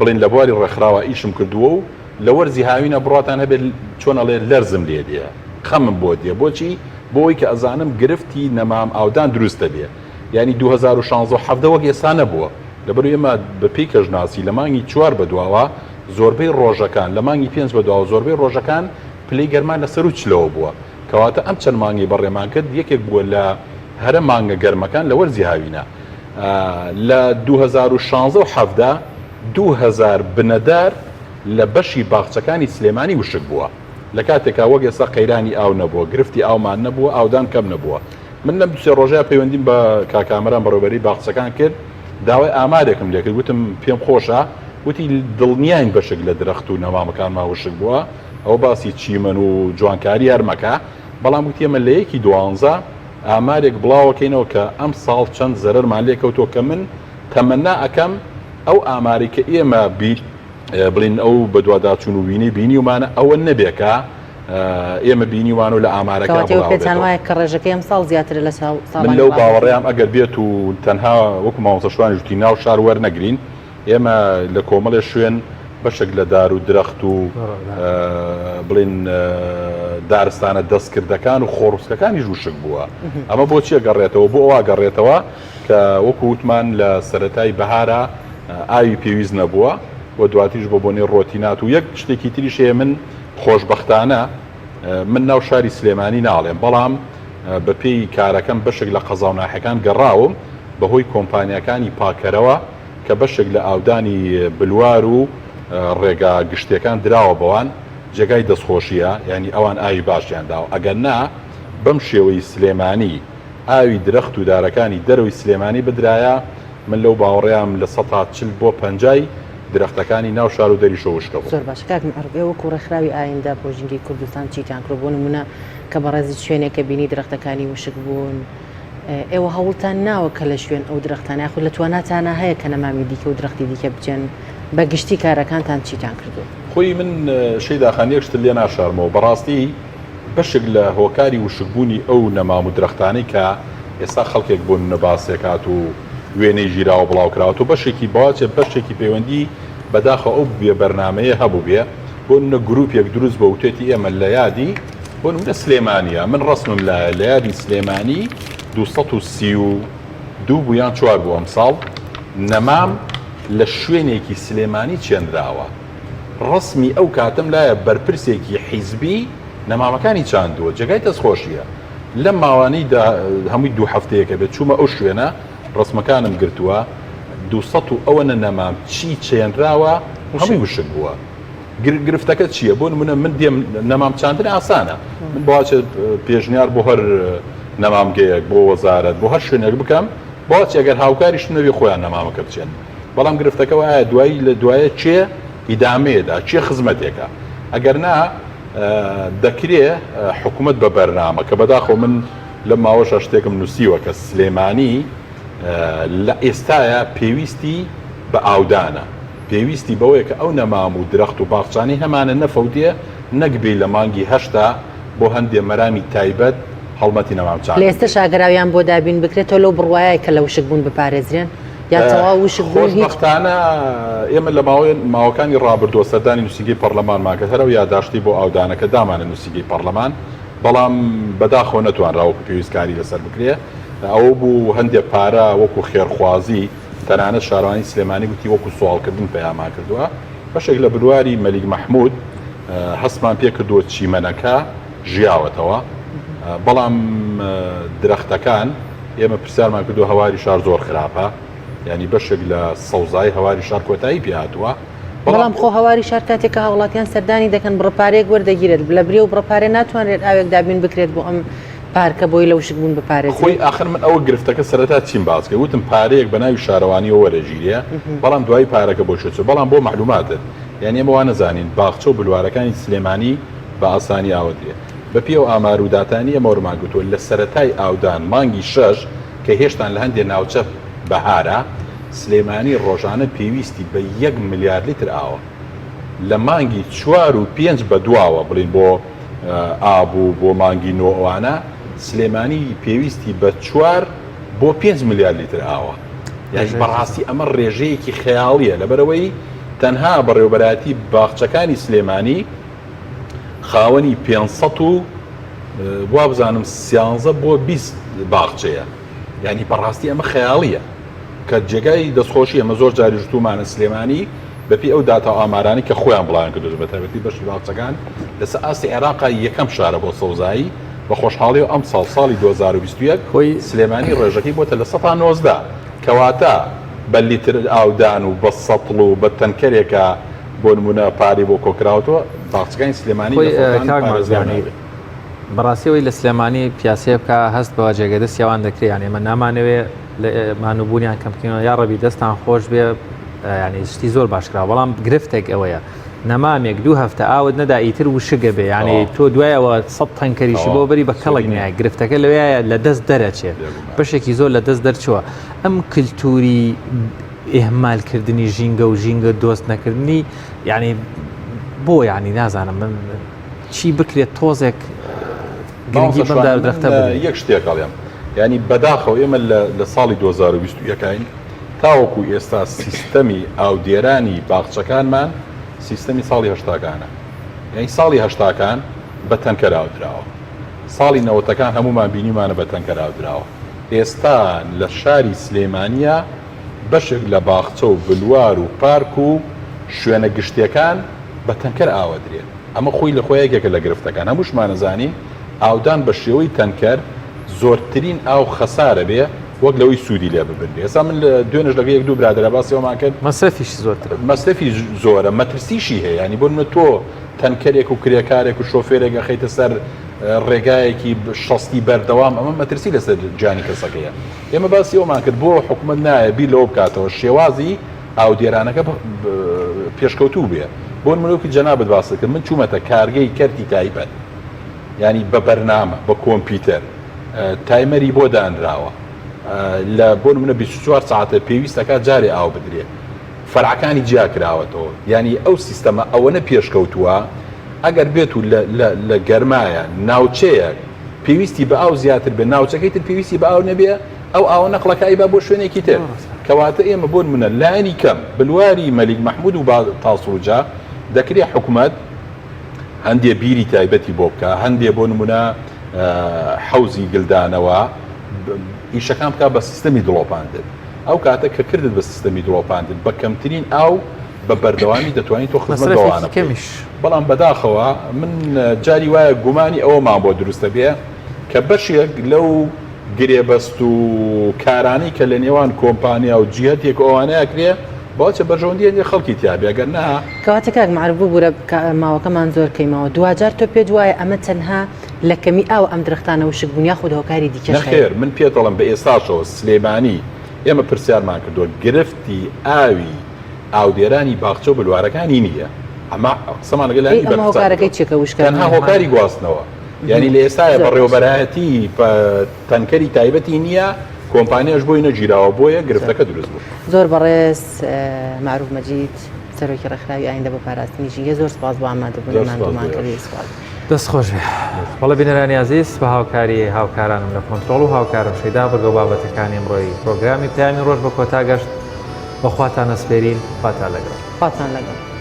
بڵێن لە بواری ڕێکخراوە ئیشم کردووە و لە وەرزی هاوینە بڕواتان هەبێت چۆن ئەڵێ لەرزم لێ دێ خەمم بۆ دێ بۆچی بۆ ئەوەی کە ئەزانم گرفتی نەمام ئاودان دروست دەبێ یانی 2016 و 17 وەک ئێستا نەبووە لەبەر ئێمە بە پێی کەشناسی لە مانگی چوار بەدواوە زۆربەی ڕۆژەکان لە مانگی پێنج بەدواوە زۆربەی ڕۆژەکان پلەی گەرما لە سەروو چلەوە بووە کەواتە ئەم چەند مانگەی بەڕێمان کرد یەکێک بووە لە هەرە مانگە گەرمەکان لە وەرزی هاوینە لە 2016 و 17 2000 بنەدار لە بەشی باخچەکانی سلێمانی وشک بووە. لە کاتێکا وەک ئێستا قەیرانی ئاو نەبووە، گرفتی ئاومان نەبووە، ئاودان کەم نەبووە. من لەم دوو سێ ڕۆژەیا پەیوەندیم بە کاک کامەران بەڕێوەبەری باخچەکان کرد، داوای ئامارێکم لێ کرد، وتم پێم خۆشە، وتی دڵنیاین بەشێک لە درەخت و نەمامەکانمان وشک بووە، ئەوە باسی چیمەن و جوانکاری هەر مەکە، بەڵام وتی ئێمە لە یەکی دوانزە ئامارێک بڵاوەکەینەوە کە ئەمساڵ چەند زەرەرمان لێ کەوتووە کە من تەمەنا ئەکەم ئەو ئامارەی کە ئێمە بی بڵین ئەو بەدواداچوون و وینەی بینیومانە ئەوە نەبێ کە ئێمە بینیوانە و لە ئامارەکە کەواتە ئێوە پێتان بڵاوبێتەوە. وایە کە ڕێژەکەی ئەمساڵ زیاترە لە من ساڵانی لەو ڕابردوو؟ باوەڕەیام ئەگەر بێت و تەنها وەکو مامۆستا شوانیش وتی ناو شار وەرنەگرین ئێمە لە کۆمەڵێ شوێن بەشێک لە دار و درەخت و بڵین دارستانە دەستکردەکان و خۆڕسکەکانیش وشک بووە. ئەمە بۆچی ئەگەڕێتەوە؟ بۆ ئەوە ئەگەڕێتەوە کە وەکو وتمان لە سەرەتای بەهارا ئاوی پێویست نەبووە و دواتریش بە بۆنەی ڕۆتینات و یەک شتێکی تریش هەیە من خۆشبەختانە من ناو شاری سلێمانی ناڵێم بەڵام بە پێی کارەکەم بەشێک لە قەزا و ناحیەکان گەڕاوم بەهۆی کۆمپانیاکانی پاکەرەوە کە بەشێک لە ئاودانی بلوار و ڕێگا گشتیەکان دراوە بەوان جێگای دەستخۆشیە یانی ئەوان ئاوی باشیان داوە ئەگەر نا بەم شێوەی سلێمانی ئاوی درەخت و دارەکانی دەرەوەی سلێمانی بدرایە من لەو باوەڕەیام 40% بۆ پەنجای درەختەکانی ناو شار و دەریشەوە وشکە بوون. زۆر باشە کاک مەعروف ئێوە وەکو ڕێکخراوی ئایندە بۆ ژینگەی کوردستان چیتان کردوە بۆ نمونە کە بەڕێزت شوێنێکە بینی درەختەکانی وشک بوون ئێوە هەوڵتان ناوە کە لە شوێن ئەو درەختانە یاخود لە تواناتانا هەیە کە نەمامی دیکە و درەختی دیکە بچێن بە گشتی کارەکانتان چیتان کردووە؟ خۆی من شەیدا خان یەک شتت لێ ناشارمەوە بەڕاستی بەشێک لە هۆکاری وشکبوونی ئەو نەمام و درەختانەی کە ئێستا خەڵکێک بۆ نمونە باسێکات و وێنەی گیراوە بڵاوکراوەتەوە بەشێکی بەواچێ بەشێکی پەیوەندی بەداخەوە ئەو بێ بەرنامەیە هەبووبێ بۆ نمونە گروپێک دروست بۆ وتێتی ئێمە لە یادی بۆ نمونە سلێمانیە من ڕەسمم لایە لە یادی سلێمانی 232 بوو یان چوار بوو ئەمساڵ نەمام لە شوێنێکی سلێمانی چێنراوە ڕەسمی ئەو کاتەم لایە بەرپرسێکی حیزبی نەمامەکانی چاندووە جێگای دەستخۆشیە لەم ماوانەی دا هەمووی دوو هەفتەیەکە بێت چوومە ئەو شوێنە ڕەسمەکانم گرتووە 200 و ئەوەنە نەمام چی چێنراوە هەمووی وشک بووە گرفتەکە چییە؟ بۆ نمونە من دێم نەمام چاندن ئاسانە من بۆچێت پێشنیار بۆ هەر نەمامگەیەک بۆ وەزارەت بۆ هەر شوێنێک بکەم بۆچی ئەگەر هاوکاریش نەبی خۆیان نەمامەکە بچێن بەڵام گرفتەکە وایە دوایی لە دوایە کێ ئیدامەیەدا کێ خزمەتێکە ئەگەر نا دەکرێ حکوومەت بە بەرنامە کە بەداخەوە من لەم ماوەشە شتێکم نووسیوە کە سلێمانی لە ئێستایا پێویستی بە ئاودانە، پێویستی بەوەیە کە ئەو نەمام و درەخت و باخچانەی هەمانە نەفەوتێ، نەک بێی لە مانگی هەشتا بۆ هەندێ مەرامی تایبەت هەڵمەتی نەمام لە چاندن بکەی. ئێستەشا گەر ئاویان بۆ دابین بکرێت تۆ لەو بڕوایای کە لە وشک بوون بپارێزرێن یا تەواو وشک بوون هیچ؟ خۆشبەختانە ئێمە لە ماوەی ماوەکانی ڕابردووە سەردانی نووسینگەی پەڕلەمانمان کرد، هەر ئەو یاداشتەی بۆ ئاودانەکە دامانە نووسینگەی پەڕلەمان، بەڵام بەداخەوە نەتوانرا وەکو پێویست کاری لەسەر بکرێ، ئەوە بوو هەندێ پارە وەکو خێرخوازی، تەنانەت شارەوانی سلێمانی گوتی وەکو سواڵکردن پەیامان کردووە، بەشێک لە بلواری مەلیک مەحمود هەستمان پێکردووە چیمەنەکە ژیاوەتەوە، بەڵام درەختەکان ئێمە پرسیارمان کردووە هەواری شار زۆر خراپە، یانی بەشێک لە سەوزایی هەواری شار کۆتایی پێهاتووە. بەڵام خۆ هەواری شار کاتێک کە هاوڵاتیان سەردانی دەکەن بڕە پارەیەک وەردەگیرێت لە بری و بڕە پارە ناتوانرێت ئاوێک دابین بکرێت بۆ ئەم پارکە بۆی لە وشکبوون بپارێزرێت. خۆی ئاخر من ئەوە گرفتەکە سەرەتا چیم باس کرد وتم پارەیەک بە ناوی شارەوانیەوە وەرەگیرێ بەڵام دوایی پارەکە بۆ کوێ چوو بەڵام بۆ مەعلوماتت یانی ئێمە وا نەزانین باخچە و بلوارەکانی سلێمانی بە ئاسانی ئاوەدرێ بە پێی ئەو ئامار و داتانی ئێمە وەرمان گرتووە لە سەرەتای ئاودان مانگی شەش کە هێشتان لە هەندێ ناوچە بەهارە سلێمانی ڕۆژانە پێویستی بە یەک ملیار لیتر ئاوە. لە مانگی چوار و پێنج بەدواوە بڵین بۆ ئاب و بۆ مانگی نۆ ئەوانە سلێمانی پێویستی بە چوار بۆ پێنج ملیار لیتر ئاوە. یانی بەڕاستی ئەمە ڕێژەیەکی خەیاڵیە لەبەرئەوەی تەنها بەڕێوەبەرایەتی باخچەکانی سلێمانی خاوەنی 500 و وابزانم سیانزە بۆ 20 باخچەیە. یانی بەڕاستی ئەمە خەیاڵیە کە جێگای دەستخۆشی ئەمە زۆر جاریش وتومانە سلێمانی بەپێی ئەو داتا و ئامارانەی کە خۆیان بڵاویان کردووە بە تایبەتی بەشی باخچەکان لەسەر ئاستی عێراقا یەکەم شارە بۆ سەوزایی بە خۆشحاڵیەوە ئەمساڵ ساڵی 2021 خۆی سلێمانی ڕێژەکەی بۆتە 19% کەواتە بە لیتر ئاودان و بە سەتڵ و بە تەنکەرێکە. بۆ نمونە پارەی بۆ کۆکراوەتەوە باخچەکانی سلێمانی خۆی لە فەوتان کاک پارێزراو مازیانی نابێت. بەڕاستی ئەوەی لە سلێمانی پیاسەیە بکا هەست بە جێگە دەستی ئەوان دەکرێ یانی ئێمە نامانەوێ لە مانووبوونیان کەم بکەینەوە یاڕەبی دەستان خۆش بێ یانی شتی زۆر باش کراوە بەڵام گرفتێک ئەوەیە نەمامێک دوو هەفتە ئاوت نەدا ئیتر وشگە بێ یانی تۆ دوایەوە سە تەنکەریشی بۆ بەری بە کەڵک نایە گرفتەکە لەوەیە لە دەست دەرەچێ بەشێکی زۆر لە دەست دەرچووە ئەم کللتوری ئیهمالکردنی ژینگە و ژینگە دۆست نەکردنی یعنی بۆ یعنی نازانم من چی بکرێت تۆزێک گرنگی بەم دار و درەختە بدرێت. یەک شتێک ئەڵێم یعنی بەداخەوە ئێمە لە ساڵی 2021 ین تاوەکو ئێستا سیستەمی ئاودێرانی باخچەکانمان سیستەمی ساڵی هەشتاکانە یعنی ساڵی هەشتاکان بە تەنکەر ئاودراوە ساڵی نەوەتەکان هەمومان بینیمانە بە تەنکەر ئاودراوە ئێستا لە شاری سلێمانیە بەشێک لە باخچە و بلوار و پارک و شوێنە گشتیەکان بە تەنکەر ئاوەدرێت ئەمە خۆی لە خۆی یەکێکە لە گرفتەکان هەمووشمان ئەزانین ئاودان بە شێوەی تەنکەر زۆرترین ئاو خەسارە بێ وەک لەوەی سوودی لێ ببنرێ ئێستا من دوێنێش لەگە یەک دوو برادەرا باسی ئەومان کرد مەسرەفیشی زۆرترە مەسرەفی زۆرە مەترسیشی هەیە ینی بۆ نمونە تۆ تەنکەرێک و کرێکارێک و شۆفێرێک ئەخەیتە سەر ڕێگایەکی شەستی بەردەوام ئەمە مەترسی لەسەر گیانی کەسەکەیە ئێمە باسی ئەومان کرد بۆ حکومەت نایە بیر لەوە بکاتەوە شێوازی ئاودێرانەکە پێشکەوتوو بێ بۆ نمونە وەکی جەنابت باست کرد من چوومەتە کارگەی کەرتی تایبەت ینی بە بەرنامە بە کۆمپیوتەر timer ی بۆ دانراوە لە بۆ نمونە 24 ساعتە پێویستەکە جارێ ئاو بدرێ فەرعەکانی جیا کراوەتەوە یانی ئەو سیستەمە ئەوەنە پێشکەوتووە ئەگەر بێت و لە گەرمایە ناوچەیەک پێویستی بە ئاو زیاتر بێ ناوچەکەی تر پێویستی بە ئاو نەبێ ئەو ئاوە نەقڵەکە ئەیبا بۆ شوێنێکی تر کەواتە ئێمە بۆ نمونە لایەنی کەم بلواری مەلیک مەحمود و تاسڵوجە دەکرێ حکومەت هەندێ بیری تایبەتی بۆ بکە هەندێ بۆ نمونە حەوزی گلدانەوە ئیشەکان بکە بە سیستەمی دڵۆپاندن ئەو کاتە کە کردت بە سیستەمی دڵۆپاندن بە کەمترین ئاو بە بەردەوامی دەتوانیت تۆ خزمەت بەوانە بکەیت. بەڵام بەداخەوە من جاری وایە گومانی ئەوەمان بۆ دروست دەبێ کە بەشێک لەو گرێبەست و کارانەی کە لە نێوان کۆمپانیا و جیهەتێک و ئەوانە ئەکرێ باچە بەرژەوەندی هەندێک خەڵکی تیا بێ ئەگەر نا کەواتە کاک مەعروف ببورە ماوەکەمان زۆر کەیمەوە دواجار تۆ پێت وایە ئەمە تەنها لە کەمی ئاو ئەم درەختانە وشک بوون یاخود هۆکاری دیکەش هەیە؟ نەخێر من پێت دەڵێم بە ئێستاشەوە سلێمانی ئێمە پرسیارمان کردووە گرفتی ئاوی ئاودێرانی باخچە و بلوارەکانی نییە ئەمە قسەمان لەگەل ئەی ئەمە هۆکارەکەی چیە کە وشکە تەنها هۆکاری گواستنەوە یعنی لە ئێستاە بەڕێوەبەرایەتی تەنکەری تایبەتی نییە کۆمپانیاش بۆی نەگیراوە بۆیە گرفتەکە دروست بوو. زۆر بەڕێز مەعروف مەجید سەرۆکی ڕێکخراوی ئایندە بۆ پاراستنی ژینگە زۆر سپاس بۆ ئامادەبوونی ماندوومان کردی سپاس. دەست خۆش بێ. بەڵێ بینەرانی ئازیز بە هاوکاری هاوکارانم لە کۆنترۆڵ و هاوکارم شەیدا بڕگە و بابەتەکانی ئەمڕۆی پرۆگرامی پەیامی ڕۆژ بە کۆتا گەشت بە خواتان ئەسپێرین خواتان لەگەڵ. خواتان لەگەڵ.